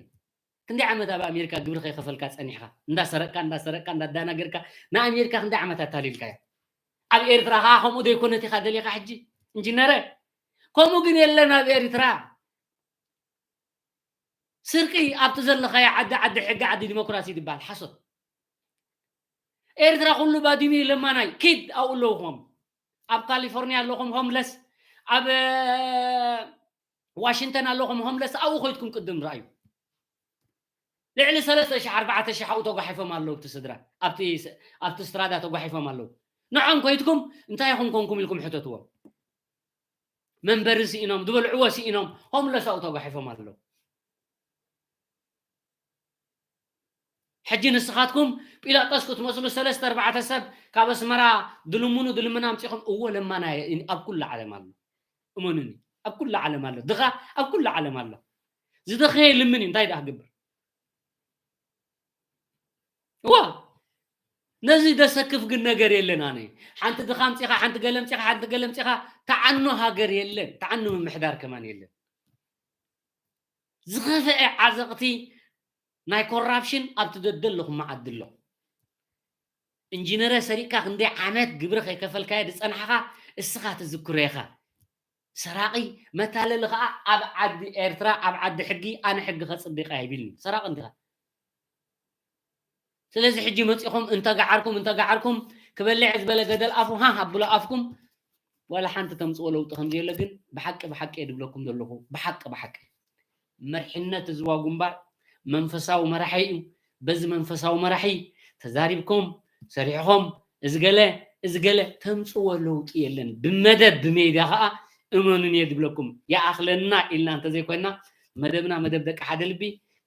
ክንደይ ዓመት ኣብ ኣሜሪካ ግብሪ ከይከፈልካ ፀኒሕካ እንዳሰረቅካ እንዳሰረቅካ እንዳዳናገርካ ንኣሜሪካ ክንደይ ዓመት ኣታሊልካያ? ኣብ ኤርትራ ከዓ ከምኡ ዘይኮነት ኢኻ ደሊኻ ሕጂ ኢንጂነረ? ከምኡ ግን የለን ኣብ ኤርትራ። ስርቂ ኣብቲ ዘለኻዮ ዓዲ ዓዲ ሕጊ ዓዲ ዲሞክራሲ ዝበሃል ሓሶት። ኤርትራ ኩሉ ባዲሙ እዩ ለማናይ ኪድ ኣብኡ ኣለውኹም። ኣብ ካሊፎርኒያ ኣለኹም ሆምለስ፣ ኣብ ዋሽንግተን ኣለኹም ሆምለስ ኣብኡ ኮይድኩም ቅድም ረኣዩ። ልዕሊ ሰለስተ ሽሕ ኣርባዕተ ሽሕ ኣብኡ ተጓሒፎም ኣለዉ። እቲ ስድራ ኣብቲ ስ- ኣብቲ ስትራዳ ተጓሒፎም ኣለዉ። ንዖም ኮይድኩም እንታይ ኢኹም ኮንኩም ኢልኩም ሕተትዎም። መንበሪ ስኢኖም ዝበልዕዎ ስኢኖም ሆምለስ ኣብኡ ተጓሒፎም ኣለዉ። ሕጂ ንስኻትኩም ጲላጦስ ክትመስሉ ሰለስተ ኣርባዕተ ሰብ ካብ ኣስመራ ድልምኑ ድልምና ኣምፂኹም እዎ ለማና ኣብ ኩሉ ዓለም ኣሎ። እመኑኒ ኣብ ኩሉ ዓለም ኣሎ። ድኻ ኣብ ኩሉ ዓለም ኣሎ። ዝደኸየ ልምን እዩ እንታይ ደኣ ክገብር? እዋ ነዚ ደሰክፍ ግን ነገር የለን። ኣነ ሓንቲ ድኻ ኣምፂኻ ሓንቲ ገለ ኣምፂኻ ሓንቲ ገለ ኣምፂኻ ተዓኖ ሃገር የለን። ተዓኖ ምምሕዳር ከማን የለን። ዝኸፍአ ዓዘቕቲ ናይ ኮራፕሽን ኣብቲ ደደለኹም መዓዲ ኣሎ። እንጂነረ ሰሪቅካ ክንደይ ዓመት ግብሪ ከይከፈልካዮ ዝፀናሕኻ እስኻ ትዝክሮ ኢኻ። ሰራቒ መታለሊ ከዓ ኣብ ዓዲ ኤርትራ ኣብ ዓዲ ሕጊ ኣነ ሕጊ ከፅድቕ እየ ይብልኒ። ሰራቒ እንዲኻ። ስለዚ ሕጂ መፂኹም እንተገዓርኩም እንተገዓርኩም ክበልዕ ዝበለ ገደል ኣፉ ሃ ኣብሎ ኣፍኩም ዋላ ሓንቲ ተምፅዎ ለውጢ ከምዘየለ ግን ብሓቂ ብሓቂ እየ ድብለኩም ዘለኹ። ብሓቂ ብሓቂ መርሕነት ህዝባዊ ግንባር መንፈሳዊ መራሒ እዩ። በዚ መንፈሳዊ መራሒ ተዛሪብኩም ሰሪሕኹም እዚ ገለ እዚ ገለ ተምፅዎ ለውጢ የለን። ብመደብ ብሜድያ ከዓ እመኑን እየ ድብለኩም። ይኣኽለና ኢልና እንተዘይኮይና መደብና መደብ ደቂ ሓደ ልቢ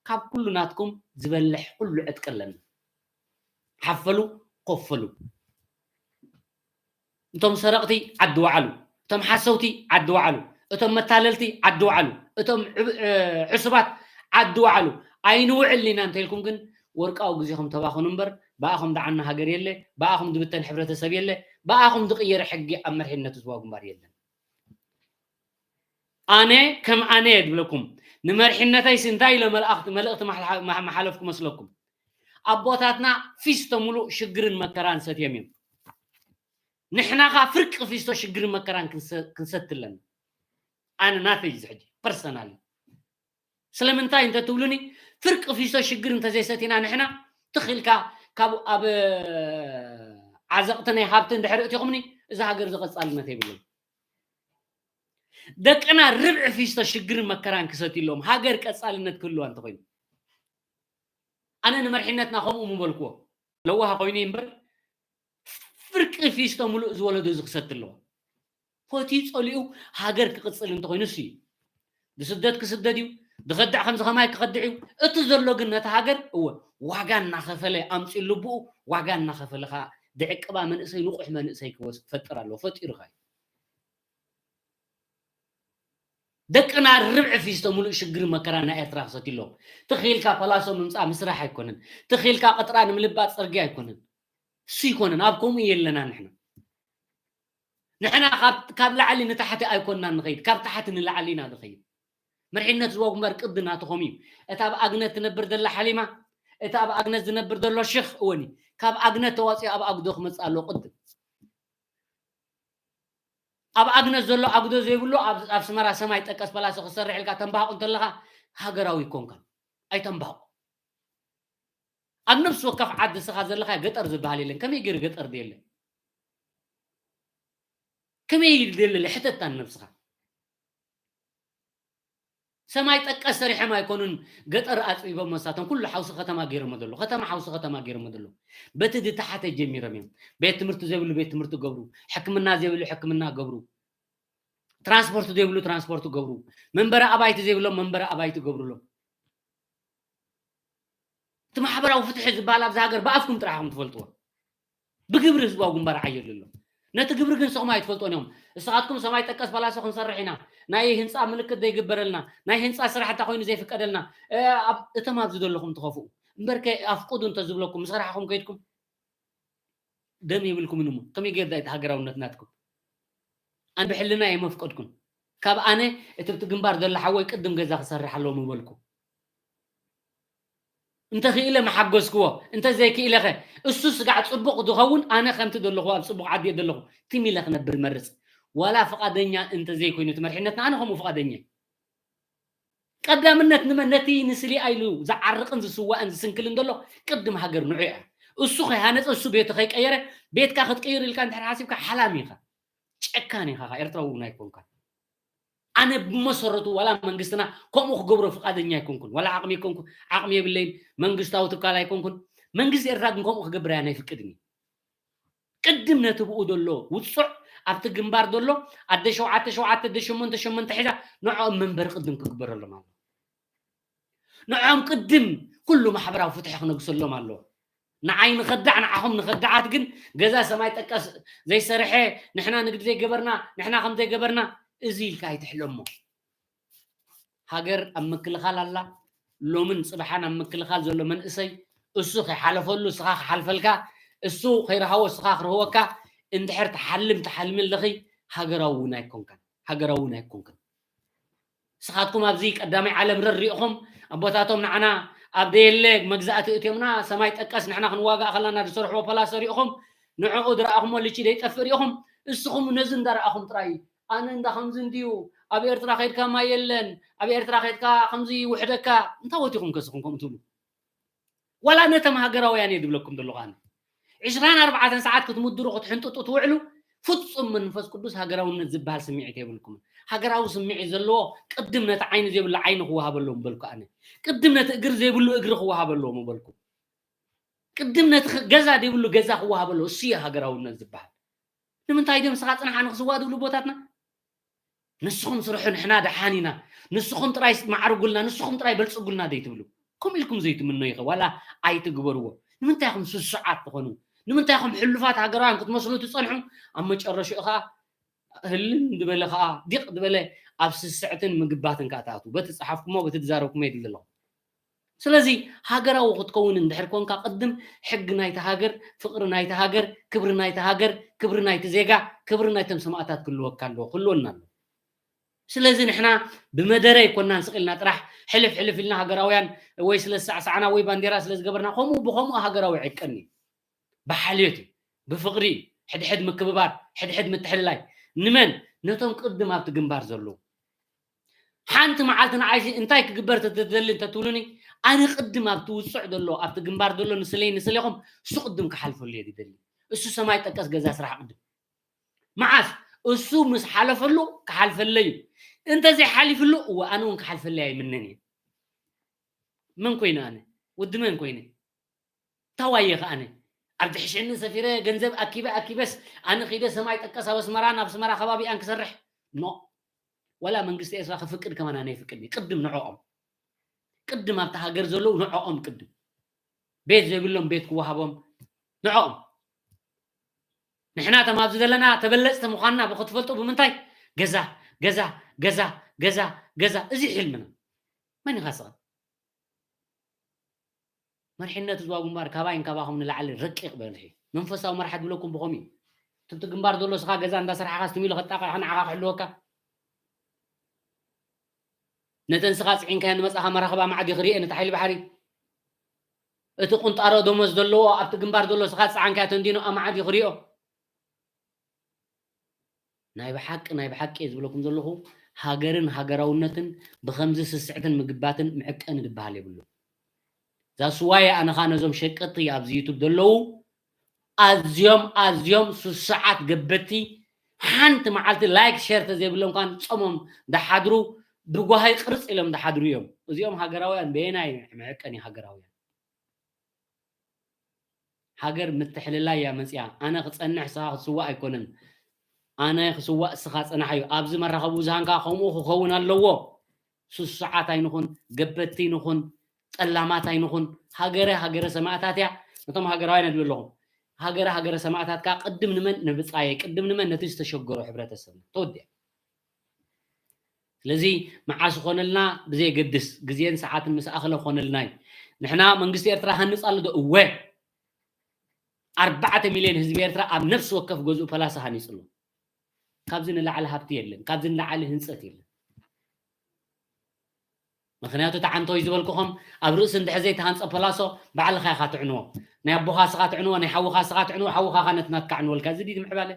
ካብ ኩሉ ናትኩም ዝበልሕ ኩሉ ዕጥቂ ኣለና። ሓፈሉ ኮፈሉ። እቶም ሰረቕቲ ዓዲ ወዓሉ፣ እቶም ሓሰውቲ ዓዲ ወዓሉ፣ እቶም መታለልቲ ዓዲ ወዓሉ፣ እቶም ዕብ- እ፣ ዕሱባት ዓዲ ወዓሉ። ኣይንውዕል ኢና እንተኢልኩም ግን ወርቃዊ ግዜኹም ተባኽኑ እምበር ብኣኹም ደዓና ሃገር የለ፣ ብኣኹም ድብተን ሕብረተሰብ የለ፣ ብኣኹም ዝቕየር ሕጊ ኣብ መርሒነት ህዝባዊ ግንባር የለን። ኣነ ከም ኣነ እየ ድብለኩም። ንመርሒነተይስ እንታይ ኢለ መልእኽቲ መሓለፍኩ መስለኩም? ኣቦታትና ፊስቶ ሙሉእ ሽግርን መከራን ሰትዮም እዮም። ንሕና ኸዓ ፍርቂ ፊስቶ ሽግርን መከራን ክንሰቲ ኣለና። ኣነ ናተይ እዚ ሕጂ ፐርሰናል። ስለምንታይ እንተትብሉኒ ፍርቂ ፊስቶ ሽግር እንተዘይሰቲና ንሕና ትኽ ኢልካ ካብ ኣብ ዓዘቕቲ ናይ ሃብቲ እንድሕር እቲኹምኒ እዛ ሃገር እዚ ቀፃልነት የብሉን። ደቅና ርብዒ ፊስቶ ሽግርን መከራን ክሰትዩ ኣለዎም ሃገር ቀፃልነት ክህልዋ እንተኾይኑ። ኣነ ንመርሒነትና ከምኡ ምበልክዎ ለዋህ ኮይኑ እምበር ፍርቂ ፊስቶ ሙሉእ ዝወለዶ እዚ ክሰቲ ኣለዎ። ፈትዩ ፀሊኡ ሃገር ክቕፅል እንተኾይኑ እሱ እዩ። ዝስደድ ክስደድ እዩ። ዝኸድዕ ከምዚ ከማይ ክኸድዕ እዩ። እቲ ዘሎ ግን ነቲ ሃገር እወ ዋጋ እናኸፈለ ኣምፅኡ ልብኡ ዋጋ እናኸፈለ ከዓ ድዕቅባ መንእሰይ ንቑሕ መንእሰይ ክፈጥር ኣለዎ። ፈጢሩ ከዓ እዩ። ደቅና ርብዒ ፊስቶ ሙሉእ ሽግር መከራ ናይ ኤርትራ ክሰትዩ ኣለዎም። ትኺልካ ፓላሶ ምምፃእ ምስራሕ ኣይኮነን። ትኺልካ ቅጥራ ንምልባጥ ፅርግያ ኣይኮነን። እሱ ይኮነን ኣብ ከምኡ የለና ንሕና። ንሕና ካብ ላዕሊ ንታሕቲ ኣይኮንና ንኸይድ፣ ካብ ታሕቲ ንላዕሊ ኢና ንኸይድ። መሪሕነት ዝወጉ እምበር ቅዲ ናትኾም እዩ። እታ ኣብ ኣግነት ትነብር ዘላ ሓሊማ፣ እታ ኣብ ኣግነት ዝነብር ዘሎ ሽኽ እወኒ ካብ ኣግነት ተዋፂኡ ኣብ ኣጉዶ ክመፅእ ኣለዎ ቅድም። ኣብ ኣግነት ዘሎ ኣጉዶ ዘይብሉ ኣብ ኣስመራ ሰማይ ጠቀስ ፓላሶ ክሰርሕ ኢልካ ተንባህቑ እንተለኻ ሃገራዊ ይኮንካ። ኣይተንባህቑ። ኣብ ነፍሲ ወከፍ ዓዲ እስኻ ዘለኻ ገጠር ዝበሃል የለን። ከመይ ገይሩ ገጠር ድየለ? ከመይ ኢሉ ድየለ? ሕተታ ንነብስኻ። ሰማይ ጠቀስ ሰሪሖም ኣይኮኑን ገጠር ኣፅቢቦም መሳቶም ኩሉ ሓውሲ ከተማ ገይሮሞ ዘሎ። ከተማ ሓውሲ ከተማ ገይሮሞ ዘሎ። በቲ ድተሓተ ጀሚሮም እዮም። ቤት ትምህርቲ ዘይብሉ ቤት ትምህርቲ ገብሩ፣ ሕክምና ዘይብሉ ሕክምና ገብሩ፣ ትራንስፖርት ዘይብሉ ትራንስፖርት ገብሩ፣ መንበሪ ኣባይቲ ዘይብሎም መንበሪ ኣባይቲ ገብሩሎም። እቲ ማሕበራዊ ፍትሒ ዝበሃል ኣብዚ ሃገር ብኣፍኩም ጥራሕ ኢኹም ትፈልጥዎ። ብግብሪ ህዝባዊ ግንባር ዓየሉ ኣሎ። ነቲ ግብሪ ግን ንስኹም ኣይትፈልጦን እዮም። ንስኻትኩም ሰማይ ጠቀስ ፓላሶ ክንሰርሕ ኢና፣ ናይ ህንፃ ምልክት ዘይግበረልና፣ ናይ ህንፃ ስራሕ እንተ ኮይኑ ዘይፍቀደልና፣ እ፣ ኣብ-፣ እቶም ኣብዚ ዘለኹም ትኸፍኡ። እምበርከ ኣፍቁዱ እንተዝብለኩም፣ ምስ ራሕኹም ከይድኩም ደም የብልኩምን እሞ፣ ከመይ ጌርዳ እቲ ሃገራውነት ናትኩም? ኣነ ብሕልና እየ መፍቀድኩን። ካብ ኣነ እቲ ኣብቲ ግንባር ዘሎ ሓወይ ቅድም ገዛ ክሰርሕ ኣለዎ ምበልኩ። እንተኽኢለ መሓገዝክዎ፣ እንተዘይክኢለኸ እሱ ስጋዕ ጽቡቕ ዝኸውን፣ ኣነ ከምቲ ዘለኹ ኣብ ጽቡቕ ዓዲ እየ ዘለኹ፣ ትም ኢለ ክነብር መርጽ። ዋላ ፍቓደኛ እንተዘይኮይኑ እቲ መሪሕነትና፣ ኣነ ከምኡ ፍቓደኛ እየ። ቀዳምነት ንመን? ነቲ ንስሊኣ ኢሉ ዝዓርቕን ዝስዋእን ዝስንክልን ዘሎ ቅድም ሃገር ንዑ እያ። እሱ ከይሃነጸ፣ እሱ ቤቱ ከይቀየረ፣ ቤትካ ክትቅይር ኢልካ እንድሕር ሓሲብካ ሓላም ኢኻ። ጨካን ኢኻ፣ ኤርትራዊ እውን ኣይኮንካን። ኣነ ብመሰረቱ ዋላ መንግስትና ከምኡ ክገብሮ ፍቓደኛ ኣይኮንኩን። ዋላ ዓቕሚ ኣይኮንኩ-፣ ዓቕሚ የብለይን። መንግስታዊ ትካል ኣይኮንኩን። መንግስቲ ኤርትራ ግን ከምኡ ክገብር እያ ናይ ፍቅድኒ። ቅድም ነቲ ብኡ ዘሎ ውጹዕ ኣብቲ ግንባር ዘሎ ኣደ ሸውዓተ ሸውዓተ፣ ኣደ ሸሞንተ ሸሞንተ ሒዛ ንዕኦም መንበሪ ቅድም ክግበረሎም ኣሎ። ንዕኦም ቅድም ኩሉ ማሕበራዊ ፍትሒ ክነግሰሎም ኣለዎ። ንዓይ ንኸዳዕ፣ ንዓኹም ንኸዳዓት ግን ገዛ ሰማይ ጠቀስ ዘይሰርሐ፣ ንሕና ንግዲ ዘይገበርና፣ ንሕና ከም ዘይገበርና፣ እዚ ኢልካ ኣይትሕለሞ። ሃገር ኣብ ምክልኻል ኣላ። ሎምን ጽባሓን ኣብ ምክልኻል ዘሎ መንእሰይ፣ እሱ ከይሓለፈሉ እስኻ ክሓልፈልካ፣ እሱ ከይረሃቦ እስኻ ክረህወካ፣ እንድሕር ትሓልም ትሓልሚ ኣለኺ፣ ሃገራዊ እውን ኣይኮንካን፣ ሃገራዊ እውን ኣይኮንክን። ንስኻትኩም ኣብዚ ቀዳማይ ዓለም ረር ሪእኹም፣ ኣቦታቶም ንዓና ኣብ ደየለ መግዛእቲ እትዮምና፣ ሰማይ ጠቀስ ንሕና ክንዋጋእ ከለና ዝሰርሕዎ ፓላሶ ሪእኹም፣ ንዕኡ ዝረኣኹሞ ልቺ ዘይጠፍእ ሪእኹም፣ እስኹም ነዚ እንዳረኣኹም ጥራይ፣ ኣነ እንዳ ከምዚ እንድዩ፣ ኣብ ኤርትራ ከይድካ ማይ የለን፣ ኣብ ኤርትራ ከይድካ ከምዚ ይውሕደካ፣ እንታይ ወቲኹም ከስኹም ከምኡ ትብሉ? ዋላ ነቶም ሃገራውያን እየ ዝብለኩም ዘለኹ ኣነ። ዕስራን ኣርባዕተን ሰዓት ክትምድሩ ክትሕንጥጡ ትውዕሉ፣ ፍጹም መንፈስ ቅዱስ ሃገራውነት ዝበሃል ስምዒት የብልኩምን። ሃገራዊ ስምዒት ዘለዎ ቅድም ነቲ ዓይኒ ዘይብሉ ዓይኒ ክወሃበሎም በልኩ ኣነ። ቅድም ነቲ እግሪ ዘይብሉ እግሪ ክወሃበሎም በልኩ። ቅድም ነቲ ኽ-፣ ገዛ ዘይብሉ ገዛ ክወሃበሎ፣ እሱ እዩ ሃገራውነት ዝበሃል። ንምንታይ ድዮም ንስኻ ጽናሕ ኣነ ክስዋእ ዝብሉ ኣቦታትና? ንስኹም ስርሑ ንሕና ደሓን ኢና፣ ንስኹም ጥራይ ማዕርጉልና፣ ንስኹም ጥራይ በልጽጉልና ዘይትብሉ? ከምኡ ኢልኩም ዘይትምነዩ ኸ? ዋላ ኣይትግበርዎ። ንምንታይ ኢኹም ስሱዓት ትኾኑ? ንምንታይ ኢኹም ሕሉፋት ሃገራውያን ክትመስሉ ትጸንሑ? ኣብ መጨረሽኡ ኸኣ ህልም ዝበለ ኸኣ ዲቕ ዝበለ ኣብ ስስዕትን ምግባትን ከኣ ትኣትዉ። በቲ ዝጸሓፍኩሞ፣ በቲ ዝዛረብኩሞ የድሊ ኣለኹ። ስለዚ ሃገራዊ ክትከውን እንድሕር ኮንካ፣ ቅድም ሕጊ ናይቲ ሃገር፣ ፍቕሪ ናይቲ ሃገር፣ ክብሪ ናይቲ ሃገር፣ ክብሪ ናይቲ ዜጋ፣ ክብሪ ናይቶም ሰማእታት ክህልወካ ኣለዎ፣ ክህልወና ኣለዎ። ስለዚ ንሕና ብመደረ ኣይኮናን ስቕ ኢልና ጥራሕ ሕልፍ ሕልፍ ኢልና ሃገራውያን ወይ ስለ ዝሳዕሳዕና ወይ ባንዴራ ስለ ዝገበርና፣ ከምኡ ብኸምኡ ሃገራዊ ዕቀኒ እዩ። ብሓልዮት እዩ፣ ብፍቕሪ እዩ፣ ሕድሕድ ምክብባር፣ ሕድሕድ ምትሕልላይ። ንመን? ነቶም ቅድም ኣብቲ ግንባር ዘለዉ። ሓንቲ መዓልቲ ንዓይሲ እንታይ ክግበር ተትደሊ እንተትብሉኒ፣ ኣነ ቅድም ኣብቲ ውጹዕ ዘሎ፣ ኣብቲ ግንባር ዘሎ ንስለይ ንስሌኹም፣ እሱ ቅድም ክሓልፈሉ እየ ዝደሊ። እሱ ሰማይ ጠቀስ ገዛ ስራሕ ቅድም። መዓስ? እሱ ምስ ሓለፈሉ ክሓልፈለይ እዩ። እንተዘይሓሊፍሉ፣ እወ፣ ኣነ እውን ክሓልፈለይ ኣይምነን እየ። መን ኮይነ ኣነ? ወዲ መን ኮይነ? ታዋየ ከ ኣነ? ኣብ ትሕሽኒ ሰፊረ ገንዘብ ኣኪበ ኣኪበስ ኣነ ኺደ ሰማይ ጠቀስ ኣብ ኣስመራን ኣብ ኣስመራ ከባቢኣን ክሰርሕ? ኖ። ወላ መንግስቲ ኤርትራ ክፍቅድ ከማን ኣነ ይፍቅድኒ። ቅድም ንዕኦም። ቅድም ኣብታ ሃገር ዘለዉ ንዕኦም ቅድም። ቤት ዘይብሎም ቤት ክወሃቦም ንዕኦም። ንሕና እቶም ኣብዚ ዘለና ተበለጽቲ ምዃንና ብክትፈልጡ ብምንታይ? ገዛ፣ ገዛ፣ ገዛ፣ ገዛ፣ ገዛ። እዚ ሕልምና። መን ኢኻ ስኻ? መርሒነት ህዝባዊ ግንባር ካባይን ካባኹም ንላዕሊ ረቂቕ በልሒ። መንፈሳዊ መራሒ ዝብለኩም ብኸምኡ እዩ። እቲ ግንባር ዘሎ ስኻ ገዛ እንዳሰራሕኻ ስትም ኢሉ ከጣቕዕኻ ንዓኻ ክሕልወካ። ነተን ስኻ ጽዒንካየን ዝመጻኻ መራኽብ ኣማዕዲኹ ርኤ ነቲ ሓይሊ ባሕሪ። እቲ ቁንጣሮ ደሞዝ ዘለዎ ኣብቲ ግንባር ዘሎ ስኻ ዝጸዓንካዮ ተንዲኑ ኣማዕዲኹ ርኦ። ናይ ብሓቂ፣ ናይ ብሓቂ እየ ዝብለኩም ዘለኹ፣ ሃገርን ሃገራውነትን ብኸምዚ ስስዕትን ምግባትን ምዕቀኒ ዝበሃል የብሉን። ዛስዋየ ኣነ ኸኣ ነዞም ሸቀጥቲ ኣብዚ ዩቱብ ዘለዉ ኣዝዮም፣ ኣዝዮም ስሱዓት ገበቲ፣ ሓንቲ መዓልቲ ላይክ ሸር ተዘይብሎም ከኣ ጾሞም ደሓድሩ፣ ብጓሃይ ቅርጽ ኢሎም ደሓድሩ እዮም። እዚኦም ሃገራውያን በየናይ መዐቀኒ ሃገራውያን? ሃገር ምትሕልላይ እያ መጽያ። ኣነ ክጸንሕ ንስኻ ክትስዋእ ኣይኮነን። ኣነ ክስዋእ ንስኻ ጽናሕ እዩ። ኣብዚ መራኸቢ ብዙሃን ከኣ ከምኡ ክኸውን ኣለዎ። ስሱዓት ኣይንኹን፣ ገበቲ ንኹን፣ ጠላማት ኣይንኹን። ሃገረ ሃገረ ሰማእታት እያ። ነቶም ሃገራውያን እብል ኣለኹም። ሃገረ ሃገረ ሰማእታት ከኣ ቅድም ንመን? ንብጻየ። ቅድም ንመን? ነቲ ዝተሸገሮ ሕብረተሰብና። ተወዲኣ። ስለዚ መዓስ ኾነልና ብዘየገድስ፣ ግዜን ሰዓትን ምስ ኣኸለ ኾነልና እዩ። ንሕና መንግስቲ ኤርትራ ሃንጽ ኣሎ ዶ? እወ። ኣርባዕተ ሚልዮን ህዝቢ ኤርትራ ኣብ ነፍሲ ወከፍ ገዝኡ ፐላሳ ሃኒጹ ኣሎ። ካብዚ ንላዕሊ ሃብቲ የለን። ካብዚ ንላዕሊ ህንጸት የለን። ምኽንያቱ እቲ ዓንቶይ ዝበልኩኹም ኣብ ርእሲ እንድሕር ዘይተሃንጸ ፐላሶ ባዕልኻ ኢኻ ትዕንዎ። ናይ ኣቦኻ ስኻ ትዕንዎ፣ ናይ ሓውኻ ስኻ ትዕንዎ፣ ሓውኻ ኸ ነቲ ናትካ ዕንወልካ። እዚ ድዩ ምዕባለ?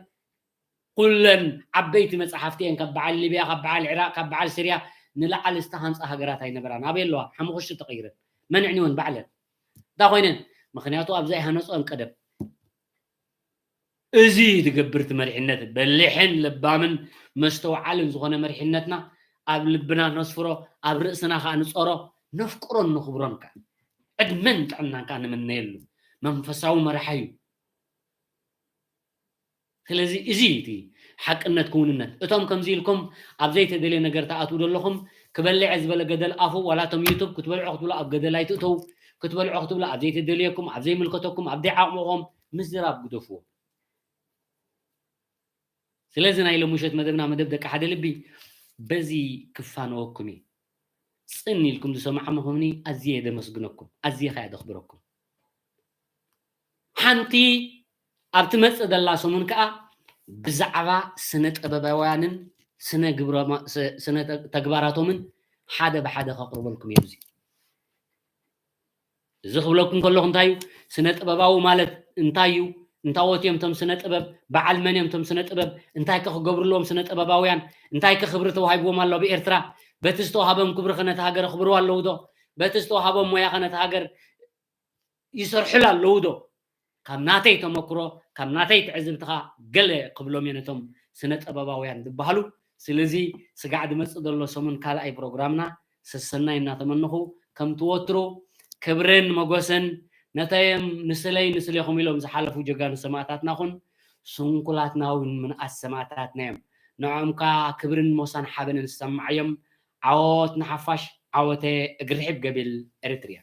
ኩለን ዓበይቲ መጻሕፍቲ እየን፣ ካብ በዓል ሊብያ፣ ካብ በዓል ዒራቕ፣ ካብ በዓል ሲርያ ንላዕሊ ዝተሃንጻ ሃገራት ኣይነበራን። ኣበይ ኣለዋ? ሓሙኽሽቲ ተቐይረን። መን ዕንወን? ባዕለን። እንታይ ኮይነን? ምኽንያቱ ኣብ ዘይሃነጾን ቀደም። እዚ ዝገብር እቲ መሪሕነት በሊሕን ለባምን መስተውዓልን ዝኾነ መሪሕነትና ኣብ ልብና ነስፍሮ፣ ኣብ ርእስና ከኣ ንጾሮ፣ ነፍቅሮን ንኽብሮን ከኣ። ዕድመን ጥዕናን ከኣ ንምነየሉ። መንፈሳዊ መራሒ እዩ። ስለዚ እዚ እዩ እቲ ሓቅነት ክውንነት። እቶም ከምዚ ኢልኩም ኣብ ዘይተደልየ ነገር ትኣትዉ ዘለኹም፣ ክበልዕ ዝበለ ገደል ኣፉ፣ ዋላ እቶም ዩቱብ ክትበልዑ ክትብሉ ኣብ ገደል ኣይትእተዉ። ክትበልዑ ክትብሉ ኣብ ዘይተደልየኩም፣ ኣብ ዘይምልከተኩም፣ ኣብ ደይዓቕምኹም ምዝራብ ግደፍዎ። ስለዚ ናይ ሎሚ ምሸት መደብና፣ መደብ ደቂ ሓደ ልቢ፣ በዚ ክፋነወኩም እዩ። ጽን ኢልኩም ዝሰማዕኹምኒ ኣዝየ የደመስግነኩም፣ ኣዝየ ከኣ የደኽብረኩም። ሓንቲ ኣብ ትመጽእ ዘላ ሰሙን ከኣ ብዛዕባ ስነ ጥበባውያንን ስነ ግብረ ማ-፣ ስ-፣ ስነ ተ-፣ ተግባራቶምን ሓደ ብሓደ ከቕርበልኩም እየ። እዚ፣ እዚ ክብለኩም ከለኹ እንታይ እዩ? ስነ ጥበባዊ ማለት እንታይ እዩ? እንታዎት እዮም እቶም ስነ ጥበብ? በዓል መን እዮም እቶም ስነ ጥበብ? እንታይ ከ ክገብሩ ኣለዎም ስነ ጥበባውያን? እንታይ ከ ክብሪ ተዋሂብዎም ኣሎ ኣብ ኤርትራ? በቲ ዝተዋሃቦም ክብሪ ከ ነቲ ሃገር የኽብርዋ ኣለዉ ዶ? በቲ ዝተዋሃቦም ሞያ ከ ነቲ ሃገር ይሰርሑላ ኣለዉ ዶ? ካብ ናተይ ተመክሮ፣ ካብ ናተይ ትዕዝብትኻ ገለ ክብሎም እየ ነቶም ስነ ጥበባውያን ዝበሃሉ። ስለዚ ስጋዕ ዝመጽእ ዘሎ ሰሙን ካልኣይ ፕሮግራምና ሰሰናይ እናተመነኹ፣ ከምቲ ወትሩ ክብርን ሞገስን ነተዮም ንስለይ ንስሌኹም ኢሎም ዝሓለፉ ጀጋኑ ሰማእታትና ኹን፣ ስንኩላትና እውን ምንኣስ ሰማእታትና እዮም። ንዕኦም ከኣ ክብርን ሞሳን ሓበንን ዝሰማዕ እዮም። ዓወት ንሓፋሽ፣ ዓወተ እግሪ ርሒብ ገቢል ኤሪትርያ።